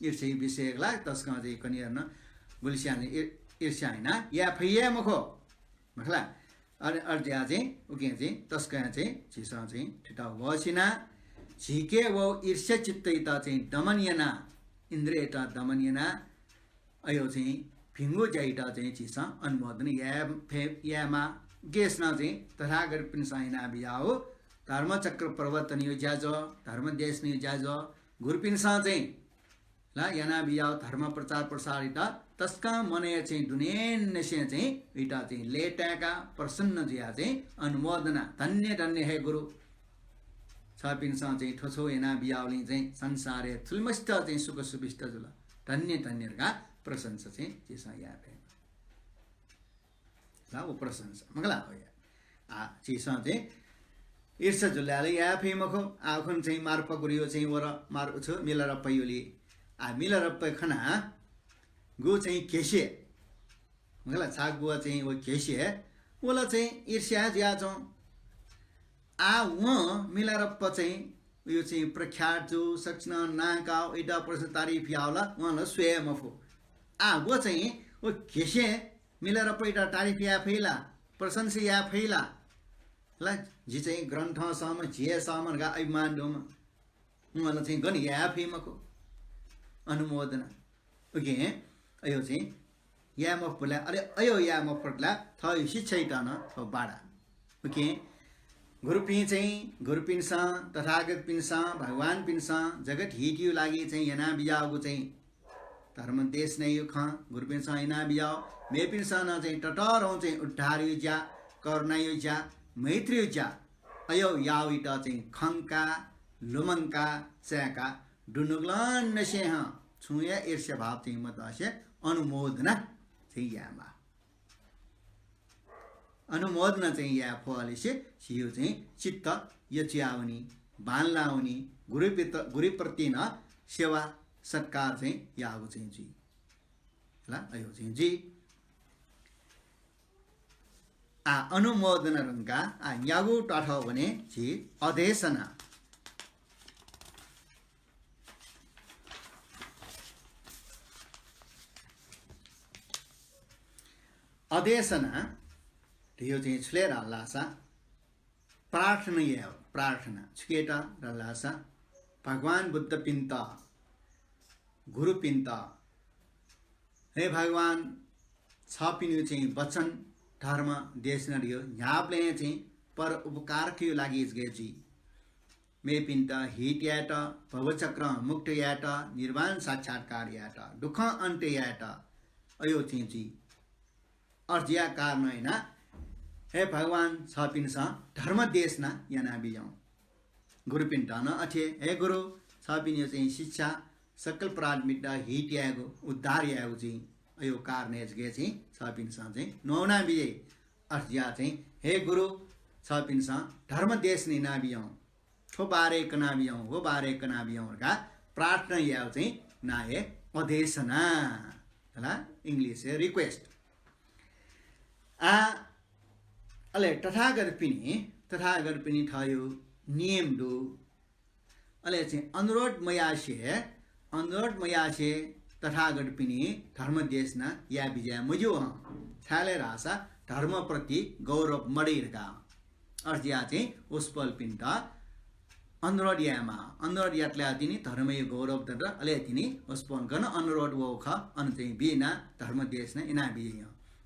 ईर्ष्या विषय ला तसकं चाहिँ कन्हय् नं गुलिस्यां चाहिँ ईर-, ईर्ष्या याना याये फइ हे मखु। मखु ला? अले अथे जुयाः चाहिँ उकिं चाहिँ तसकं चाहिँ झीसं चाहिँ थुइत वःसिना, झीके व ईर्ष्या चित्तयात चाहिँ दमन याना, इन्द्रिययात दमन याना, अय् चाहिँ भिंगु ज्यायात चाहिँ झीसं अनुमोदन याये फे-, यायेमाः। गेसनं चाहिँ तथागतपिन्सं यानाबियाव धर्मचक्र प्रवर्तनयो ज्याझ्वः, धर्म देशनयो ज्याझ्वः, गुरुपिन्सं चाहिँ ला यानाबियाव धर्म प्रचार प्रसारयात तसकं मनय् चाहिँ दुनेंनिसें चाहिँ उइत चाहिँ लय्ताय्का प्रसन्न जुयाः चाहिँ अनुमोदना, धन्य धन्य हे गुरु। छपिन्सं चाहिँ थ्व छौ यानाबियावलिं चाहिँ संसारय् थुलिमछि चाहिँ सुख सुविस्ता जुल। धन्य धन्य धकाः प्रशंसा चाहिँ झीसं याये फयेमा। ला व प्रशंसा मखु ला हो या। आ, झीसं चाहिँ ईर्ष्या जुल धाःसा याये फइ मखु। आ, उखुन्हु चाहिँ मारप्पा गुरुयो चाहिँ वर मार उछु मिलारेपायो लि। आ, मिलारेपा खना गु चाहिँ घेसे मखु ला, छागु व चाहिँ व घेसे, वला चाहिँ ईर्ष्या जुयाच्वं। आ, वं मिलारेपा चाहिँ उयो चाहिँ प्रख्यात जू, सकसिनं नां काव, उइत प्रशंसा तारिफ याव ला, वं ला स्वये मफु। आ, व चाहिँ व घेसें मिलारेपायात तारिफ याये फइ ला, प्रशंसा याये फइ ला? ला, जि चाहिँ ग्रन्थं सःम्ह, झिए सःम्ह धकाः अभिमान दुम्ह। वं ला चाहिँ गन याये फइ मखु। अनुमोदना। उकिं अयो चाहिँ याये मफुत ला, अले अयो याये मफुत ला, थःयो शिक्षायात नं थ्व बाधा। उकिं गुरुपिं चाहिँ, गुरुपिन्सं, तथागतपिन्सं, भगवानपिन्सं जगत हितयो लागि चाहिँ यानाबियागु चाहिँ धर्म देशनायो खँ गुरुपिन्सं यानाबियाव, मेपिन्सं नं चाहिँ ततःधं चाहिँ उद्धारयो ज्या, करुणायो ज्या, मैत्रीयो ज्या, अयो यावयात चाहिँ खंका, लुमंका, चाय्का, दुनुगलंनिसें हं छुं हे ईर्ष्या भाव चाहिँ मतसे अनुमोदना चाहिँ यायेमाः। अनुमोदना चाहिँ याये फुगुलिसे झीयो चाहिँ चित्त यचुयावनी, बांलावनी, गुरुपित-, गुरुप्रति नं सेवा सत्कार चाहिँ याःगु चाहिँ जुइ। ला, अयो चाहिँ जुइ। आ अनुमोदन धुंका आ न्यागू त्वाथः वने झी अदेशना। अदेशना धयो चाहिँ छु ले धाल धाःसा प्रार्थना याये, प्रार्थना। छुकेत धाल धाःसा भगवान बुद्धपिन्त, गुरुपिन्त, हे भगवान, छपिनिगु चाहिँ वचन, धर्म देशना धयो न्ह्याबलें चाहिँ पर उपकारकयो लागि जगे जुइ। मेपिन्त हित यायेत, भवचक्रं मुक्त यायेत, निर्वाण साक्षात्कार यायेत, दुःखं अन्त्य यायेत अयो चाहिँ जुइ। अथे जुया कारणं याना, हे भगवान, छपिन्सं धर्म देशना यानाबिज्याहुँ। गुरुपिन्त नं अथे, हे गुरु, छपिनिगु चाहिँ शिक्षा सकल प्राणीपिन्त हित यायेगु, उद्धार यायेगु जुइ। अयो कारणं जगे चाहिँ छपिन्सं चाहिँ न्ववानाबिज्याइ। अथे जुया चाहिँ, हे गुरु, छपिन्सं धर्म देशना यानाबिज्याहुँ। थ्व बारे कनाबिज्याहुँ, व बारे कनाबिज्याहुँ धकाः प्रार्थना यायेगु चाहिँ नां हे अदेशना। हला, English हे request। आ, अले तथागतपिनि, तथागतपिनि थःयो नियम दु। अले चाहिँ अनुरोध मयासें, अनुरोध मयासें तथागतपिनि धर्म देशना याये बिज्याये मज्यू हं। छाय् ले धाःसा धर्मप्रति गौरव मदइ धकाः। अथे जुया चाहिँ वसपोलपिन्त अनुरोध यायेमाः। अनुरोध यातले तिनि धर्मयो गौरव दत, अले तिनि वसपोलगु अनुरोध वःगु खः, अन चाहिँ बिना धर्म देशना यानाबिज्याइ।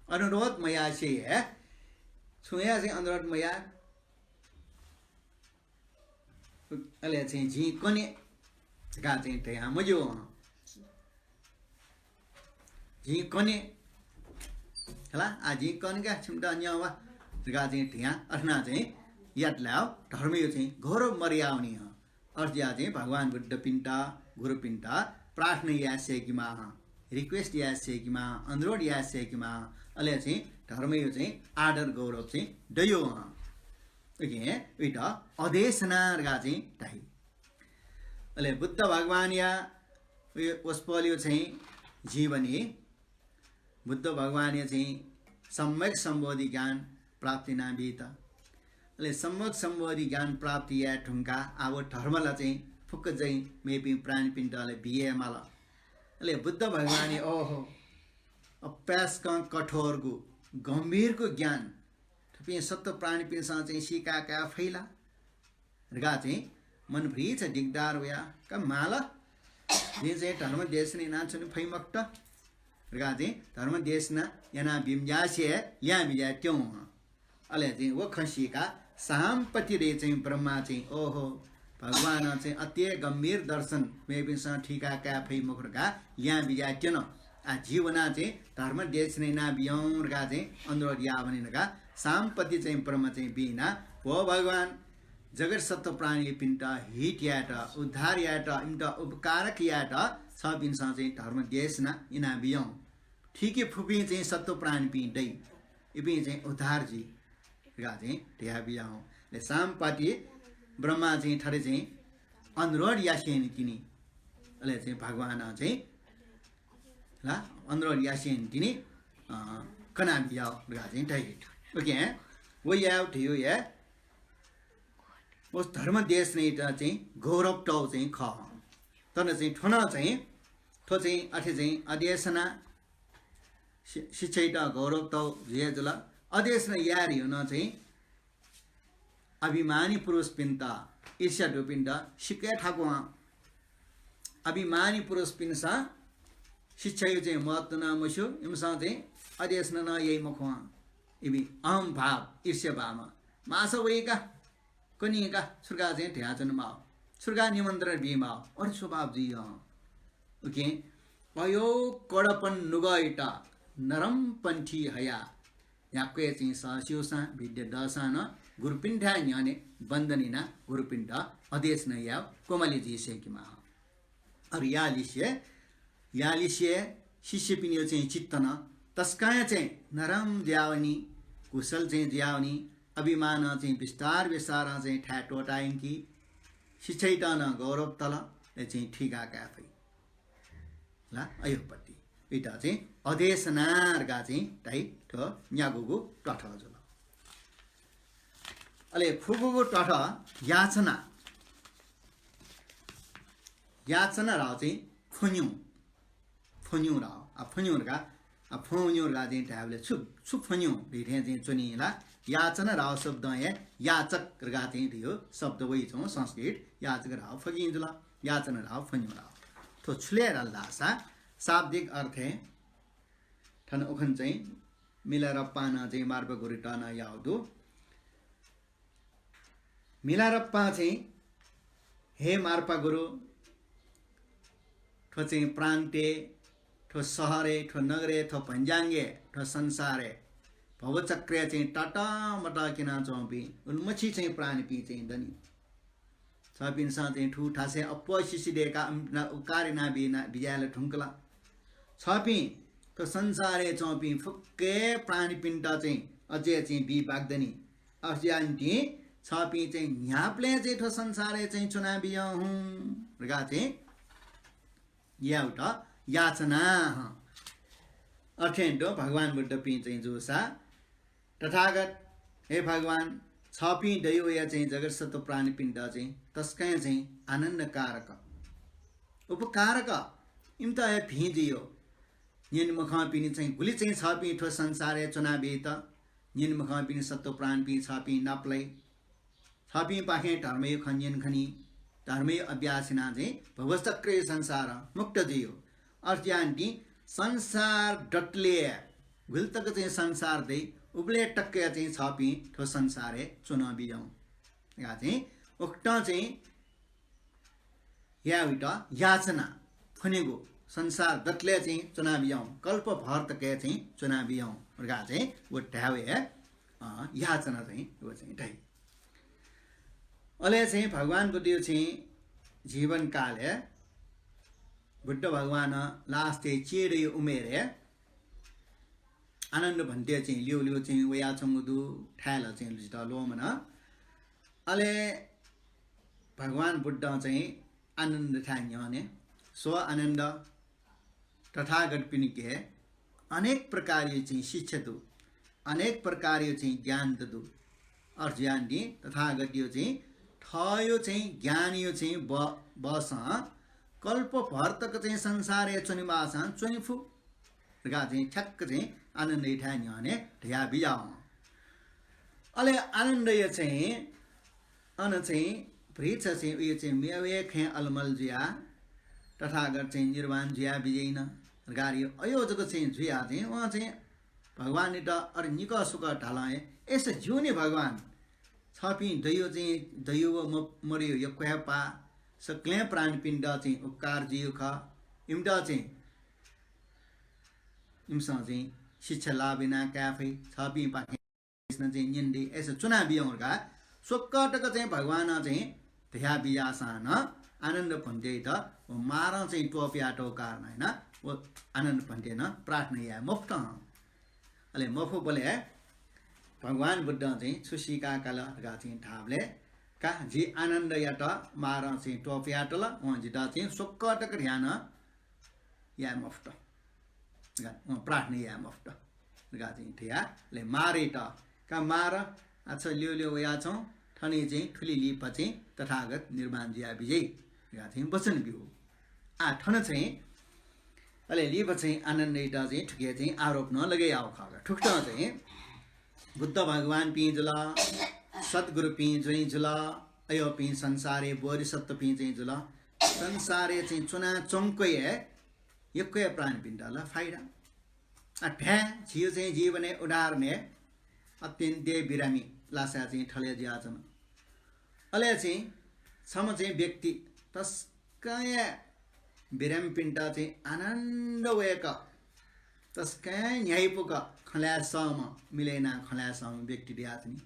अनुरोध मयासें हे, छुं हे चाहिँ अनुरोध मया, अले चाहिँ जिं कने धकाः चाहिँ धया मज्यू हं। जिं कने, हला, आ, जिं कने का, छिमित न्यं वा धकाः चाहिँ धया, अथे याना चाहिँ यातले धर्मयो चाहिँ गौरव मदयावनी हं। अथे जुया चाहिँ भगवान बुद्धपिन्त, गुरुपिन्त प्रार्थना याये सय्‌केमाः हं, request याये सय्‌केमाः हं, अनुरोध याये सय्‌केमाः हं, अले चाहिँ धर्मयो चाहिँ आदर गौरव चाहिँ दयो हं। OK, उइत अदेशना धकाः चाहिँ धाइ। अले बुद्ध भगवानया व-, वसपोलयो चाहिँ जीवनी, बुद्ध भगवानया चाहिँ सम्यक सम्बोधि ज्ञान प्राप्ति यानाबीत। अले सम्यक सम्बोधि ज्ञान प्राप्ति याये धुंकाः आः व धर्मला चाहिँ फुक्क चाहिँ मेपिं प्राणीपिन्त अले बिये माल। अले बुद्ध भगवानया, ओहो, अप्यास्कं कठोरगु, गम्भीरगु ज्ञान थुपिं सत्त्व प्राणीपिन्सं चाहिँ सीका काये फइ ला धकाः चाहिँ मनभरि चाहिँ दिगदार वया, का माल, जिं चाहिँ धर्म देशना यानाच्वने फइ मखुत धकाः चाहिँ धर्म देशना यानाबी मज्यासें याये बिज्याये त्यं हं। अले चाहिँ व खँ सीकाः सामपतिरे चाहिँ ब्रह्मा चाहिँ, ओहो, भगवानं चाहिँ अति गम्भीर दर्शन मेपिन्सं थुइका काये फइ मखु धकाः याये बिज्याये त्यन। आ, जि वनाः चाहिँ धर्म देशना यानाबिज्याहुँ धकाः चाहिँ अनुरोध याः वने धकाः सामपति चाहिँ ब्रह्मा चाहिँ बिना, भो भगवान, जगत सत्त्व प्राणीपिन्त हित यायेत, उद्धार यायेत, इमित उपकारक यायेत छपिन्सं चाहिँ धर्म देशना यानाबिज्याहुँ। थुइके फुपिं चाहिँ सत्त्व प्राणीपिं दइ, इपिं चाहिँ उद्धार जुइ धकाः चाहिँ धयाबिज्याहुँ। अले सामपति ब्रह्मा चाहिँ थथे चाहिँ अनुरोध यासेंनि तिनि। अले चाहिँ भगवानं चाहिँ ला अनुरोध यासेंनि तिनि, अ, कनाबिज्याः धकाः चाहिँ धाइ। OK, व याये धयो हे व धर्म देशनायात चाहिँ गौरव तौ चाहिँ खः। तर चाहिँ थन चाहिँ, थ्व चाहिँ अथे चाहिँ अदेशना शि-, शिक्षायात गौरव तौ जुया जुल। अदेशना याये धयो नं चाहिँ अभिमानी पुरुषपिन्त, ईर्ष्या दुपिन्त सिक्क थाकु हं। अभिमानी पुरुषपिन्सं शिक्षायो चाहिँ महत्त्व नं मस्यू, इमिसं चाहिँ अदेशना नं याइ मखु हं। इमि अहम भाव, ईर्ष्या भावं माःसा वइ का, कनी का, छु धकाः चाहिँ धयाच्वने माः, छु धकाः निमन्त्रणा बी माः, अथे स्वभाव जुइ हं। OK, अयो कडपन नुगःयात नरम पन्थी हया, न्ह्याक्व हे चाहिँ सः स्यूसां विद्या दःसां नं गुरुपिन्थाय् न्ह्यःने वन्दना यानाः गुरुपिन्त अदेशना यायेगु क्वमालि जुइ सय्‌केमाः। अले यालिसे, यालिसे शिष्यपिनियो चाहिँ चित्त नं तसकं हे चाहिँ नरम जुयावनी, कुशल चाहिँ जुयावनी, अभिमानं चाहिँ बिस्तार बिस्तारं चाहिँ थाय् त्वःता यंकी, शिक्षायात नं गौरव तल, अले चाहिँ थुइका काये फइ। ला अयोपति। उइत चाहिँ अदेशना धकाः चाहिँ धाइ, थ्व न्यागूगु त्वाथः जुल। अले फुगुगु तथ याचना, याचना धाःगु चाहिँ फ्वन्यु, फ्वन्यु धाःगु, आ, फ्वन्यु धकाः, आ, फ्वन्यु धकाः चाहिँ धायेबलय् छु, छु फ्वन्यु धइथें चाहिँ च्वनी ला? याचना धाःगु शब्दं हे याचक धकाः चाहिँ धइगु शब्द वइच्वं, संस्कृत याचक धाःगु फकिं जुल, याचना धाःगु फ्वन्यु धाःगु। थ्व छु ले धाल धाःसा शाब्दिक अर्थय् थन उखन चाहिँ मिलारप्पां नं चाहिँ मार्पा गुरुत नं याःगु दु। मिलारप्पां चाहिँ, हे मार्पा गुरु, थ्व चाहिँ प्रान्तय्, थ्व शहरय्, थ्व नगरय्, थ्व भन्ज्याङय्, थ्व संसारय्, भवचक्रय् चाहिँ ततमत क्यनाच्वंपिं उलिमछि चाहिँ प्राणीपिं चाहिँ दनि। छपिन्सं चाहिँ थुथासय् अप्वः सिसि दय्काः अम-, ना-, उपकार याना बी ना-, बिज्याये ला धुंकल। छपिं थ्व संसारय् च्वंपिं फुक्क प्राणीपिन्त चाहिँ अझै चाहिँ बी बाकि दनि। अथे यानाः छपिं चाहिँ न्ह्याबलें चाहिँ थ्व संसारय् चाहिँ च्वना बिज्याहुँ धकाः चाहिँ याःगु त याचना हं। अथें तुं भगवान बुद्धपिं चाहिँ जूसा तथागत, हे भगवान, छपिं दयावया चाहिँ जगत सत्त्व प्राणीपिन्त चाहिँ तसकं चाहिँ आनन्दकारक, उपकारक, इमित हे भिं जुइयो। न्यने मखंपिनि चाहिँ गुलि चाहिँ छपिं थ्व संसारय् च्वना बीत, न्यने मखंपिनि सत्त्व प्राणीपिं छपिं नापलाइ। छपिंपाखें धर्मयो खँ न्यने खनी, धर्मयो अभ्यास यानाः चाहिँ भवचक्रयो संसारं मुक्त जुइयो। अथे यानाः संसार दतले गुलि तक चाहिँ संसार दइ, उबलय् तक चाहिँ छपिं थ्व संसारय् च्वना बिज्याहुँ। या चाहिँ उकथं चाहिँ याःगुइत याचना फ्वनेगु, संसार दतले चाहिँ च्वना बिज्याहुँ, कल्प भर तक चाहिँ च्वना बिज्याहुँ धकाः चाहिँ व धायेवया, अ, याचना चाहिँ व चाहिँ धाइ। अले चाहिँ भगवान बुद्धयो चाहिँ जीवनकालय् बुद्ध भगवान last-य् चीधयो उमेरय् आनन्द भन्ते चाहिँ ल्यू ल्यू चाहिँ वयाच्वंगु दु, थाय् ला चाहिँ जितः ल्वःमन। अले भगवान बुद्धं चाहिँ आनन्दथाय् न्ह्यःने, स्व आनन्द, तथागतपिनिके अनेक प्रकारयो चाहिँ शिक्षा दु, अनेक प्रकारयो चाहिँ ज्ञान त दु। अथे यानाः तथागतयो चाहिँ थःयो चाहिँ ज्ञानयो चाहिँ ब-, बसं कल्प भर तक चाहिँ संसारय् च्वनेमाःसां च्वने फु धकाः चाहिँ ठ्याक्क चाहिँ आनन्दयाथाय् न्ह्यःने धया बिज्याहुँ। अले आनन्दयो चाहिँ अन चाहिँ वृक्ष चाहिँ उयो चाहिँ मेवय् खँय् अलमल जुयाः तथागत चाहिँ निर्वाण जुया बिज्याइन धकाः अयो जक चाहिँ जुयाः चाहिँ वं चाहिँ भगवानयात अरे निकः सुकः धालं हे, अय्सा ज्यू नि भगवान, छपिं दयो चाहिँ दयो व म-, मरयो यक्व हे पाः, सकलें प्राणीपिन्त चाहिँ उपकार जुइयो खः, इमित चाहिँ इमिसं चाहिँ शिक्षा लाभ याना काये फइ, छपिंपाखें चाहिँ न्यने दइ, अय्सा च्वना बिज्याहुँ धकाः स्वक्कः तक चाहिँ भगवानं चाहिँ धया बिज्याःसां नं आनन्द भन्तेयात व मारं चाहिँ त्वपुयातःगु कारणं यानाः व आनन्द भन्तें नं प्रार्थना याये मफुत हं। अले मफुबलय् भगवान बुद्धं चाहिँ छु सीका काल धकाः चाहिँ धाःबलय्, का जि आनन्दयात मारं चाहिँ त्वपुयातल, वं जितः चाहिँ स्वक्कः तक ध्यान याये मफुत, वं प्रार्थना याये मफुत धकाः चाहिँ धया। अले मारयात, का मार, आ छ ल्यू ल्यू वयाच्वँ, थन चाहिँ थुलि लिपा चाहिँ तथागत निर्वाण जुया बिज्याइ धकाः चाहिँ वचन ब्यू। आ थन चाहिँ अले लिपा चाहिँ आनन्दयात चाहिँ थुके चाहिँ आरोप नं लगे याःगु खः का। थुकथं चाहिँ बुद्ध भगवानपिं जुल, सद्गुरुपिं चाहिँ जुल, अयोपिं संसारय् बोधिसत्वपिं चाहिँ जुल। संसारय् चाहिँ च्वनाच्वंक हे यक्व हे प्राणीपिन्त ला फाइदा। आ, भ्या, झीयो चाहिँ जीवनय् उदाहरणय् अत्यन्तय् बिरामी लासा चाहिँ थले जुयाच्वन। अले चाहिँ छम्ह चाहिँ व्यक्ति तसकं हे बिरामीपिन्त चाहिँ आनन्द वय्क, तसकं हे न्ह्याइपुक खँ ल्हाये सःम्ह, मिले यानाः खँ ल्हाये सःम्ह व्यक्ति जुयाच्वनी।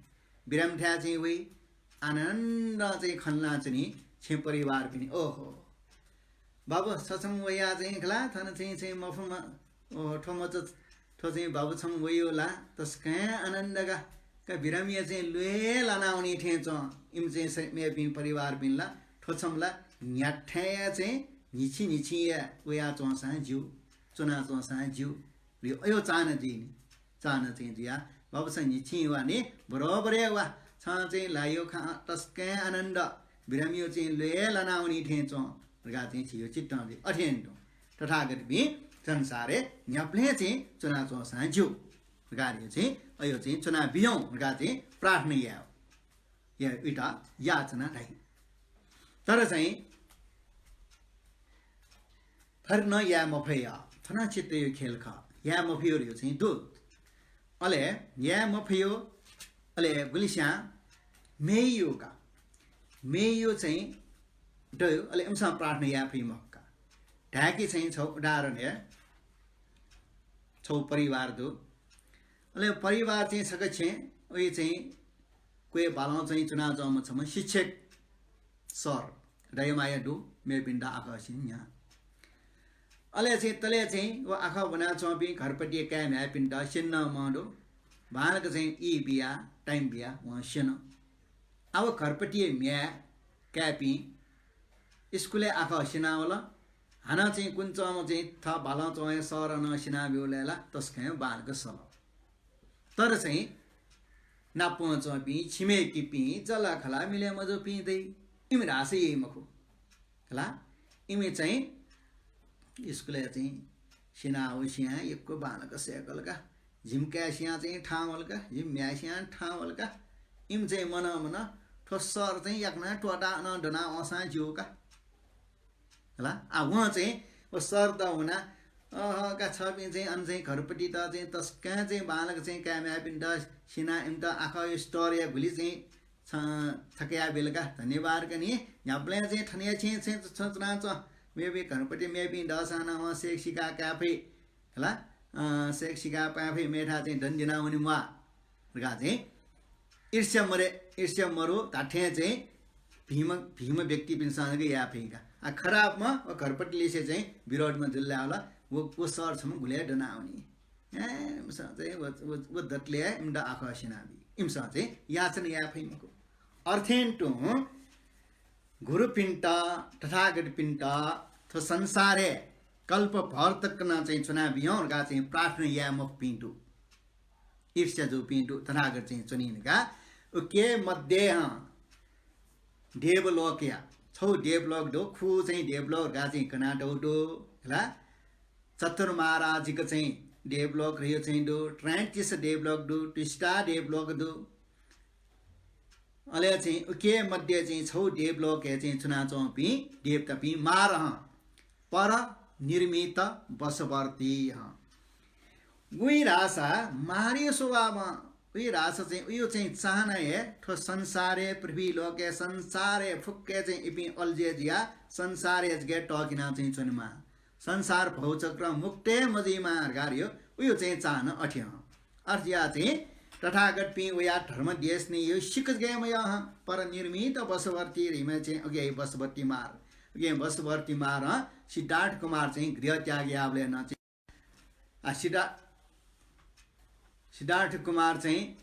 बिरामीथाय् चाहिँ वइ, आनन्दं चाहिँ खँ ल्हानाच्वनी, छेँ परिवारपिनि, ओहो, बाबु, छ छम्ह वया चाहिँ खला, थन चाहिँ, चाहिँ मफुम्ह, ओ, थ्व मचा, थ्व चाहिँ बाबु छम्ह वयो ला, तसकं आनन्द का, का बिरामीया चाहिँ ल्वय् लानावनी थें च्वं। इमि चाहिँ स-, मेपिं परिवारपिं ला, थ्व छम्ह ला न्ह्याथाय् चाहिँ न्हिछि न्हिछि या वया च्वंसां ज्यू, च्वना च्वंसां ज्यू। अयो चाहना जुइ नि। चाहना चाहिँ जुया, बाबु छ न्हिछि वा नि, बरोबर हे वा, छ थं चाहिँ लाइयो खा तस्कं आनन्द, बिरामीयो चाहिँ ल्वय् लानावनी थें च्वं धकाः चाहिँ झीयो चित्तं जुइ। अथें तुं तथागतपिं संसारय् न्ह्याबलें चाहिँ च्वनाच्वंसां ज्यू धकाः चाहिँ अयो चाहिँ च्वनाबियौं धकाः चाहिँ प्रार्थना याये, या, उइत याचना धाइ। तर चाहिँ थथे नं याये मफया, थन चित्तयो खेल खः, याये मफयो धयो चाहिँ दु। अले याये मफयो, अले गुलिस्यां मेयो का, मेयो चाहिँ दयो, अले इमिसं प्रार्थना याये फइ मखु का। धाय्‌कि चाहिँ छौ उदाहरण हे, छौ परिवार दु। अले परिवार चाहिँ छकः छेँ, उइ चाहिँ क्वय् बालं चाहिँ च्वनाच्वंम्ह छम्ह शिक्षक सर दयामाया दु, मेपिन्त आखः स्यनी न्ह्याः। अले चाहिँ तले चाहिँ व आखः ब्वनाच्वंपिं घरपतिया काय् म्ह्याय्‌पिन्त स्यनेमाः दु। बांलाक चाहिँ ई बिया, time बिया वं स्यन। आव घरपतिया म्ह्याय् काय्‌पिं स्कुलय् आखः स्यनावल। हानं चाहिँ कुन्हु च्वंम्ह चाहिँ थः बालं च्वंम्ह सरं नं स्यनाब्यूबलय् ला तसकं बांलाक सल। तर चाहिँ नापं च्वंपिं छिमेकीपिं जःलाखःला मिले मजूपिं दइ। इमि धाःसा याइ मखु खला। इमि चाहिँ स्कुलय् चाहिँ स्यनावःसां यक्व बांलाक सय्‌कल का। जिमि काय् स्यां चाहिँ थाहां वल का, जिमि म्ह्याय् स्यां थाहां वल का। इमि चाहिँ मनं मनं थ्व सर चाहिँ याकनं त्वःताः अनं दनावंसां ज्यू का। खला। आ, वं चाहिँ व सरत वनाः, अह, का छपिं चाहिँ अन चाहिँ घरपतित चाहिँ तसकं चाहिँ बांलाक चाहिँ काय् म्ह्याय्‌पिन्त स्यनाः इमित आखः store या गुलि चाहिँ छ-, छकया बेलका धन्यवाद कनी। न्ह्याबलें चाहिँ थनिया छेँ छेँ छ-, च्वनाच्वं। मेपिं घरपति मेपिं दःसां नं वं सय्‌क सिकाः काये फइ। खला। अ, सय्‌क सिकाः पाये फइ, मेथाय् चाहिँ दने ज्यनावने म्वाः धकाः चाहिँ ईर्ष्या मरे, ईर्ष्या मरु धात्थें चाहिँ भिंम्ह, भिंम्ह व्यक्तिपिन्सं जक याये फइ का। आ, खराबम्ह व घरपतिलिसे चाहिँ विरोधम्ह जुल धाःसा व, व सर छम्ह गुलि दनावनी। ए, इमिसं चाहिँ व, व, व दतले इमित आखः स्यनाबी। इमिसं चाहिँ याचना याये फइ मखु। अथें तुं गुरुपिन्त, तथागतपिन्त थ्व संसारय् कल्पभर तक नं चाहिँ च्वनाबियौं धकाः चाहिँ प्रार्थना याये मफुपिं दु। ईर्ष्या जूपिं दु, तथागत चाहिँ च्वनी धकाः। उके मध्ये हं देवलोकया छौ देवलोक दु, खु चाहिँ देवलोक धकाः चाहिँ कनातौ दु, खला। चतुर्माराजिक चाहिँ देवलोक धयो चाहिँ दु, त्रैंतीस देवलोक दु, त्रिशता देवलोक दु। अले चाहिँ उके मध्ये चाहिँ छौ देवलोकय् चाहिँ च्वनाच्वंपिं देवतापिं मार हं, परनिर्मित वशवर्ती हं। उइ धाःसा मारया स्वभावं, उइ धाःसा चाहिँ उयो चाहिँ चाहना हे थ्व संसारय्, पृथ्वी लोकय्, संसारय् फुक्कय् चाहिँ इपिं अल्जे जुयाः संसारय् जक तःकिना चाहिँ च्वनेमाः। संसार भवचक्रं मुक्त हे मजुइमाः धकाः धयो, उयो चाहिँ चाहना अथे हं। अथे जुयाः चाहिँ तथागतपिं वयाः धर्म देशनायो सिक्क जक मयः हं, परनिर्मित वशवर्ती धइम्ह चाहिँ उके वशवर्ती मार। उके वशवर्ती मारं सिद्धार्थ कुमार चाहिँ गृह त्याग याःबलय् नं चाहिँ, आ, सिद्धा-, सिद्धार्थ कुमार चाहिँ,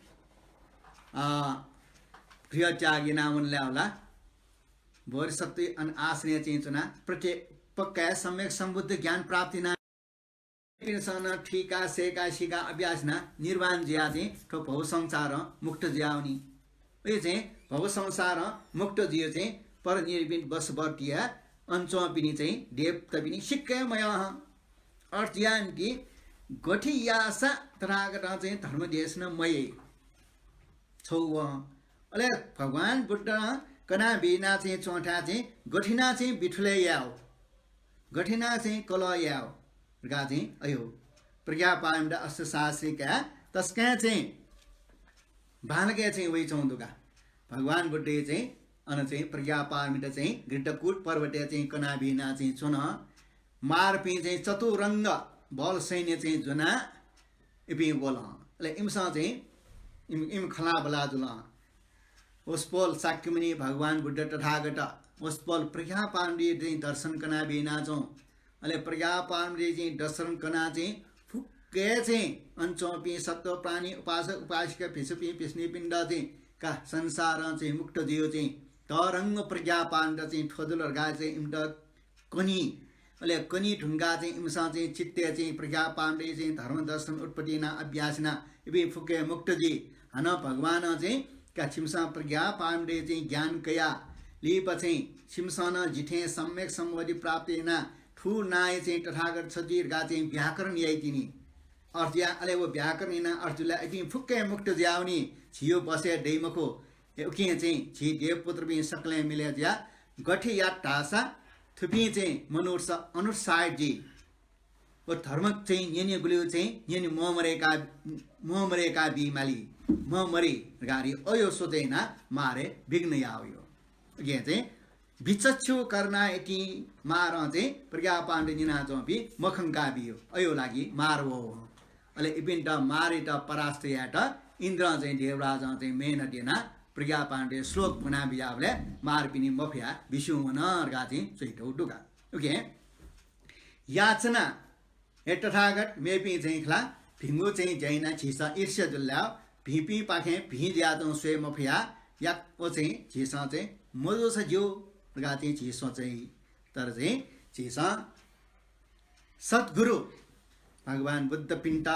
अ, गृह त्याग यानावने लायेवला। बोधिसत्व अन आश्रमय् चाहिँ च्वनाः प्रत्येक पक्का सम्यक सम्बुद्ध ज्ञान प्राप्ति याना इपिन्सं नं थुइका, सय्‌का, सिका, अभ्यास यानाः निर्वाण जुयाः चाहिँ थ्व भव संसारं मुक्त जुयावनी। उयो चाहिँ भव संसारं मुक्त जुयो चाहिँ परनिर्मित वशवर्तीया अन च्वंपिनि चाहिँ देवतापिनि सिक्क हे मयः हं। अथे जुयाः निंतिं गथे याःसा तथागतं चाहिँ धर्म देशना मयाइ। छौ वं। अले भगवान बुद्धं कनाबिना चाहिँ च्वंथाय् चाहिँ गथे याना चाहिँ बिथुलय् यायेगु, गथे याना चाहिँ कलह यायेगु धकाः चाहिँ अयो प्रज्ञापारमिता अष्टशास्त्री काय् तसकं चाहिँ बांलाक चाहिँ वइच्वंगु दु का। भगवान बुद्धं चाहिँ अन चाहिँ प्रज्ञापारमिता चाहिँ गृद्धकूट पर्वतय् चाहिँ कनाबिना चाहिँ च्वन। मारपिं चाहिँ चतुरंग बल सैन्य चाहिँ ज्वनाः इपिं वल। अले इमिसं चाहिँ इम-, इमि खँल्हाबल्हा जुल। वसपोल शाक्यमुनि, भगवान बुद्ध तथागत वसपोल प्रज्ञापारमिताया चाहिँ दर्शन कनाबिना च्वं। अले प्रज्ञापारमिताया चाहिँ दर्शन कनाः चाहिँ फुक्क हे चाहिँ अन च्वंपिं सत्त्व प्राणी उपासक उपासिका भिक्षुपिं भिक्षुणीपिन्त चाहिँ का संसारं चाहिँ मुक्त जुयो चाहिँ तःधंगु प्रज्ञापारमिता चाहिँ थ्व जुल धकाः चाहिँ इमित कनी। अले कनी धुंकाः चाहिँ इमिसं चाहिँ चित्तय् चाहिँ प्रज्ञापारमिताया चाहिँ धर्म दर्शन उत्पत्ति यानाः अभ्यास यानाः इपिं फुक्क हे मुक्त जुइ। हानं भगवानं चाहिँ का छिमिसं प्रज्ञापारमिताय् चाहिँ ज्ञान कयाः लिपा चाहिँ छिमिसं नं जिथें सम्यक सम्बोधि प्राप्त यानाः थ्व नांया चाहिँ तथागत छ जुइ धकाः चाहिँ व्याकरण याइतिनि। अर्थ या, अले व व्याकरण यानाः अर्थ जुल, इपिं फुक्कं मुक्त जुयावनी, झीयो बसय् दइ मखु। उकिं चाहिँ झी देवपुत्रपिं सकलें मिले जुयाः गथे यात धाःसा थुपिं चाहिँ मनूत स अनुत्साहित जुइ। व धर्म चाहिँ न्यनेगुलियो चाहिँ न्यने म्वमरेका, म्वमरेका बी माली, म्वमरे गारी अयो सोचे यानाः मारे विघ्न यावयो। अगे चाहिँ विचक्षु कर्णा इति मारं चाहिँ प्रज्ञापारमिता न्यनाच्वंपिं मखंका बियो। अयो लागि मार वः। अले इपिन्त मारयात परास्त यायेत इन्द्रं चाहिँ देवराजं चाहिँ मेहनत यानाः प्रज्ञापारमिताय् श्लोक ब्वना बियाबलय् मारपिनि मफया बिस्युं वन धकाः चाहिँ च्वइतौ दुगा। ओके। याचना, हे तथागत, मेपिं चाहिँ खला भिंगु चाहिँ ज्या यानाः झीसं ईर्ष्या जुल धाः, भिंपिंपाखें भिं जुयाच्वं स्वये मफया, या व चाहिँ झीसं चाहिँ मजूसा ज्यू धकाः चाहिँ झीसं चाहिँ, तर चाहिँ झीसं सद्गुरु भगवान बुद्धपिन्त,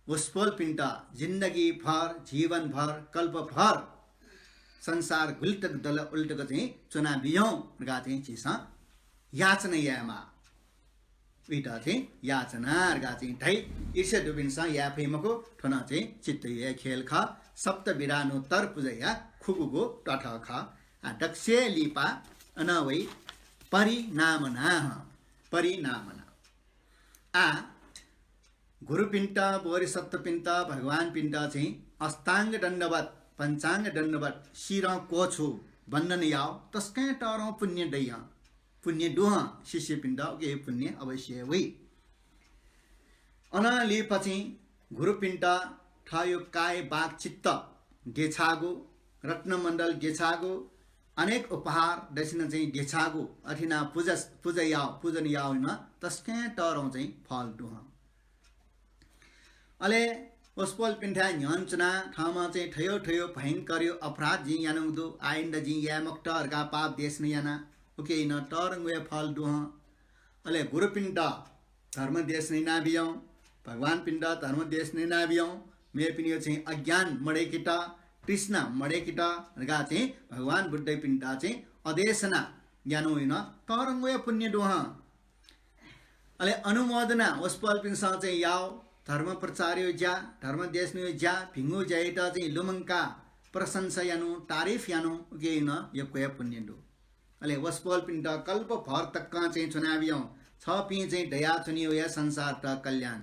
वसपोलपिन्त जिन्दगीभर, जीवनभर, कल्पभर संसार गुलितक दल उलितक चाहिँ च्वना बिज्याहुँ धकाः चाहिँ झीसं याचना यायेमाः। उइत चाहिँ याचना धकाः चाहिँ धाइ। ईर्ष्या दुपिन्सं याये फइ मखु, थ्व नं चाहिँ चित्तया खेल खः। सप्त विधानु तर पुजाया खुगूगु त्वाथः खः। आ, दक्वसिया लिपा अन वइ परिणामना, हँ, परिणामना। आ, गुरुपिन्त, बोधिसत्वपिन्त, भगवानपिन्त चाहिँ अष्टाङ्ग दण्डवत, पञ्चाङ्ग दण्डवत शिरं क्वछू, वन्दन याउ, तसकं तःधं पुण्य दइ हँ। पुण्य दु हँ, शिष्यपिन्त उके पुण्य अवश्य वइ। अनं लिपा चाहिँ गुरुपिन्त थःयो काय वाक् चित्त देछाःगु, रत्नमण्डल देछाःगु, अनेक उपहार दक्षिणा चाहिँ देछाःगु, अथे यानाः पुजा, पुजा याउ, पुजन याउ नं तसकं तःधं चाहिँ फल दु हँ। अले वसपोलपिन्थाय् न्ह्यःने च्वनाः थःम्हं चाहिँ थयो थयो भयंकरयो अपराध जिं यानागु दु, आइन्दा जिं याये मखुत धकाः पाप देशना याना, उके नं तःधंगु हे फल दु हँ। अले गुरुपिन्त धर्म देशना यानाबियौं, भगवानपिन्त धर्म देशना यानाबियौं, मेपिनियो चाहिँ अज्ञान मदय्केत, तृष्णा मदय्केत धकाः चाहिँ भगवान बुद्धपिन्त चाहिँ अदेशना यानाउ नं तःधंगु हे पुण्य दु हँ। अले अनुमोदना वसपोलपिन्सं चाहिँ याउ, धर्म प्रचारयो ज्या, धर्म देशनायो ज्या, भिंगु ज्यायात चाहिँ लुमंकाः प्रशंसा यानु, तारिफ यानु, उके नं यक्व हे पुण्य दु। अले वसपोलपिन्त कल्पभर तकं चाहिँ च्वनाबियौं, छपिं चाहिँ दयाच्वनीयो हे संसारत कल्याण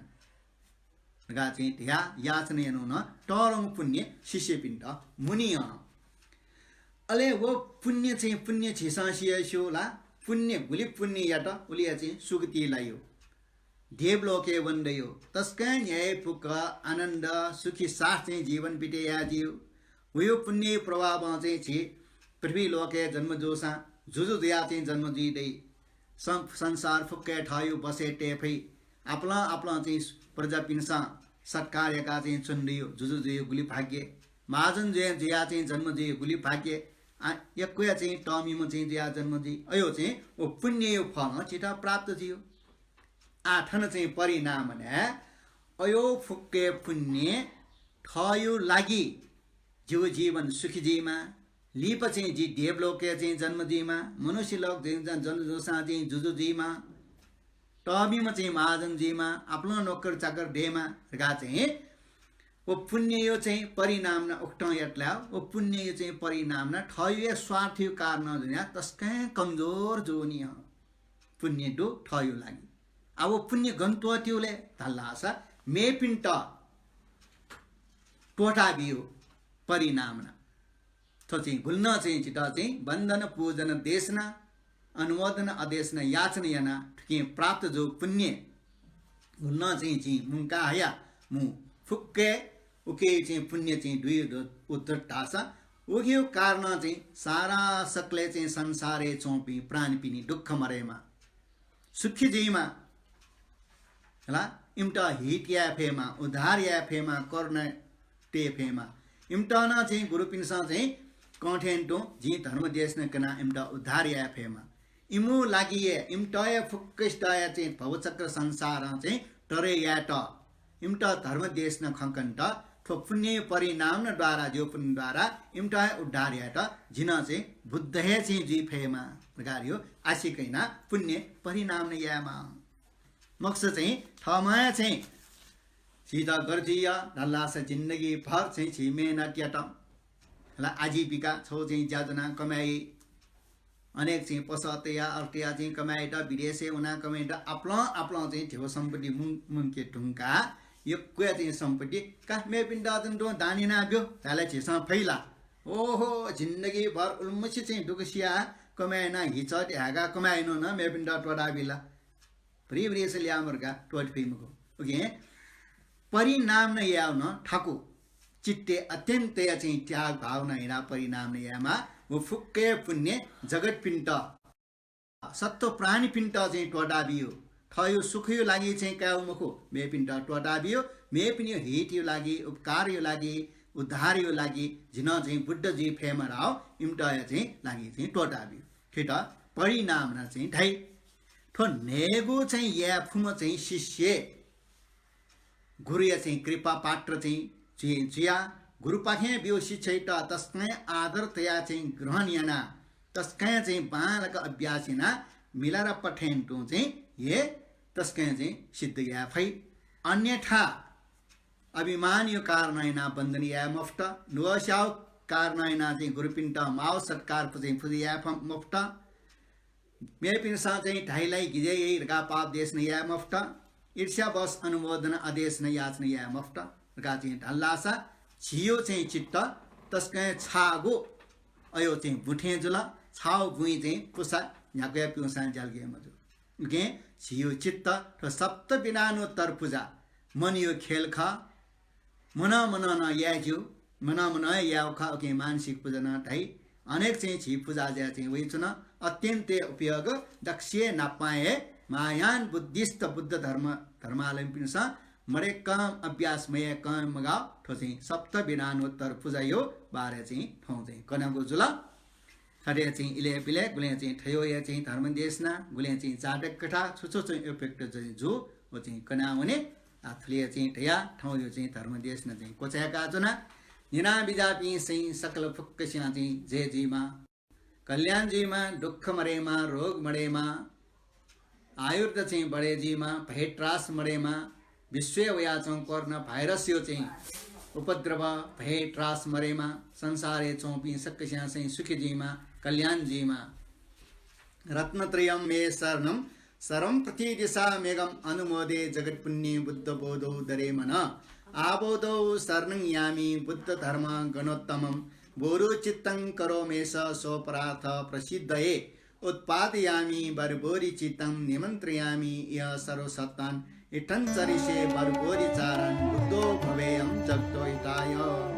धकाः चाहिँ धया याचना यानु नं तःधंगु पुण्य शिष्यपिन्त मुनि हँ। अले व पुण्य चाहिँ पुण्य झीसं सियास्यू ला, पुण्य गुलि पुण्य यात उलिया चाहिँ सुगति लायु, देवलोके वनेदयु, तसकं न्ह्याइपुक आनन्द सुखी साथ चाहिँ जीवन बिते यायेदयु। वयो पुण्य प्रभावं चाहिँ झी पृथ्वी लोके जन्म जूसां जुजु जुया चाहिँ जन्म जुइ दइ। सं-, संसार फुक्कय् थःयो बसय् तये फइ। आपालं आपालं चाहिँ प्रजापिन्सं सत्कार याकाः चाहिँ च्वनेदयु, जुजु जुयु गुलि भाग्य, महाजन जुया, जुया चाहिँ जन्म जुयु गुलि भाग्य, आ, यक्वया चाहिँ तःमिम्ह चाहिँ जुया जन्म जुइ। अयो चाहिँ व पुण्ययो फलं झीत प्राप्त जुइ। आ, थन चाहिँ परिणामनाय् अयो फुक्कय् पुण्य थःयो लागि जिगु जीवन सुखी जुइमा, लिपा चाहिँ जि देवलोके चाहिँ जन्म जुइमा, मनुष्य लोक चाहिँ जन्म जूसां चाहिँ जुजु जुइमा, तःमिम्ह चाहिँ महाजन जुइमा, आपालं नोकर चाकर दयेमा धकाः चाहिँ व पुण्ययो चाहिँ परिणामना उकथं यात ला, व पुण्ययो चाहिँ परिणामना थःयो हे स्वार्थयो कारणं जुयाः तसकं कमजोर जुइ नि हँ। पुण्य दु थःयो लागि। आ, व पुण्य गन त्वःतेउ ले धाःसा मेपिन्त त्वःताबियु परिणामना। थ्व चाहिँ गुलिनं चाहिँ झीत चाहिँ वन्दन, पूजन, देशना, अनुमोदन, अदेशना, याचना यानाः थुकिं प्राप्त जूगु पुण्य गुलिनं चाहिँ झी मुंका हया, मू फुक्कय् उके चाहिँ पुण्य चाहिँ दुइ दु-, उद्धत धाःसा उकियो कारणं चाहिँ सारा सकलें चाहिँ संसारय् च्वंपिं प्राणीपिनि दुःख मदयेमा, सुखी जुइमा, हला, इमित हित याये फयेमा, उद्धार याये फयेमा, करुणा तये फयेमा। इमित नं चाहिँ गुरुपिन्सं चाहिँ कंथें तुं जिं धर्म देशना कनाः इमित उद्धार याये फयेमा। इमियो लागि हे, इमित हे फुक्कसित हे चाहिँ भवचक्र संसारं चाहिँ तरे यायेत, इमित धर्म देशना खँ कनेत थ्व पुण्य परिणाम न द्वारा, ज्यो पुण्य द्वारा इमित हे उद्धार यायेत जिं नं चाहिँ बुद्ध हे चाहिँ जुइ फयेमा धकाः यो आशिका याना पुण्य परिणाम न यायेमा। मखुसा चाहिँ थःम्हं हे चाहिँ झीत गथे जुइ धाःसा जिन्दगी भर चाहिँ झी मेहनत यात। हला आजीविका छौ चाहिँ ज्या ज्वना कमाइ, अनेक चाहिँ पसः तया, अर्थ तया चाहिँ कमाइ यात, विदेशय् वना कमाइ यात, आपालं आपालं चाहिँ ध्यबा सम्पत्ति मुं-, मुंके धुंका, यक्व चाहिँ सम्पत्ति का मेपिन्त चाहिँ तुं दान याना ब्यु धाःसा झीसं फइ ला? ओहो, जिन्दगी भर उलिमछि चाहिँ दुःख सिया कमाइ याना, हिचः ध्याका कमाइ याना नं मेपिन्त त्वःता बिल। भ्रिभ्रिसे ल्याः मरुका त्वःते फइ मखु। उकिं परिणाम न यायेगु नं थाकु। चित्तय् अत्यन्तया चाहिँ त्याग भावना हिना परिणाम न यायेमा। व फुक्कया पुण्य जगतपिन्त, सत्त्व प्राणीपिन्त चाहिँ त्वःता बियो। थःयो सुखयो लागि चाहिँ कायेगु मखु, मेपिन्त त्वःता बियो, मेपिनियो हितयो लागि, उपकारयो लागि, उद्धारयो लागि, जिं नं चाहिँ बुद्ध जुइ फयेमा धाःगु इमितया चाहिँ लागि चाहिँ त्वःता बियो। थुइत परिणाम न चाहिँ धाइ। थ्व न्हय्गू चाहिँ याये फुम्ह चाहिँ शिष्य गुरुया चाहिँ कृपा पात्र चाहिँ जुइ-, जुया, गुरुपाखें ब्यु शिक्षायात तसकं आदर तया चाहिँ ग्रहण याना, तसकं चाहिँ बांलाक अभ्यास याना, मिलारेपा थें तुं चाहिँ हे तसकं चाहिँ सिद्ध याये फइ। अन्यथा अभिमानयो कारण याना वन्दना याये मफुत, नुगःस्याःयो कारण याना चाहिँ गुरुपिन्त माव सत्कार चाहिँ पुजा याये फ-, मफुत। मेपिन्सं चाहिँ धाइ ला गिजय् याइ धकाः पाप देशना याये मफुत। ईर्ष्यावश अनुमोदन अदेशना याचना याये मफुत धकाः चाहिँ धाल धाःसा झीयो चाहिँ चित्त तसकं छाःगु अयो चाहिँ बुँ थें जुल। छाःगु बुँइ चाहिँ पुसा न्ह्याक्व पिउसां ज्यालगु मजू। उकिं झीयो चित्त थ्व सप्त विधानोत्तर पुजा मनयो खेल खः। मनं मनं नं याये ज्यू, मनं मनं हे यायेगु खः, उकिं मानसिक पुजा नं धाइ। अनेक चाहिँ झी पुजा ज्याय् चाहिँ वइच्वन। अत्यन्त उपयोग, दक्वसिया नापं हे महायान बुद्धिस्ट बुद्ध धर्म, धर्मावलम्बीपिन्सं मदय्कं अभ्यास मयाय्कं मगाः। थ्व चाहिँ सप्त विधानोत्तर पुजायो बारे चाहिँ थौं चाहिँ कनागु जुल। थथे चाहिँ इलय् पिलय् गुलें चाहिँ थयो हे चाहिँ धर्मदेशना, गुलें चाहिँ जातक कथा, छु छु चाहिँ उपयुक्त चाहिँ जू, व चाहिँ कना वने। आ, थुलि चाहिँ धया थौंयो चाहिँ धर्मदेशना चाहिँ क्वचाय्का च्वना। न्यना बिज्यापिं चाहिँ सकल फुक्कसियां चाहिँ जय जुइमा, कल्याण जुइमा, दुःख मदयेमा, रोग मदयेमा, आयुर्द चाहिँ बढे जुइमा, भय त्रास मदयेमा, विश्वय् वयाच्वंगु कोरोना भाइरसयो चाहिँ उपद्रव, भय त्रास मदयेमा, संसारय् च्वंपिं सकसियां चाहिँ सुखी जुइमा, कल्याण जुइमा। रत्नत्रयं मे शरणं सर्वं प्रतिदिशाम्यघम्। अनुमोदे जगत्पुण्ये बुद्धबोधौ दरे मनः। आबोधौ शरणं यामि बुद्धधर्मगणोत्तमम्। बोधिचित्तं करोम्येष स्वपरार्थ प्रसिद्धये। उत्पादयामि वरबोधिचित्तं निमन्त्रयामि इह सर्वसत्त्वान्। इत्थं चरिष्ये वरबोधिचारान् बुद्धो भवेयं जगतो हिताय।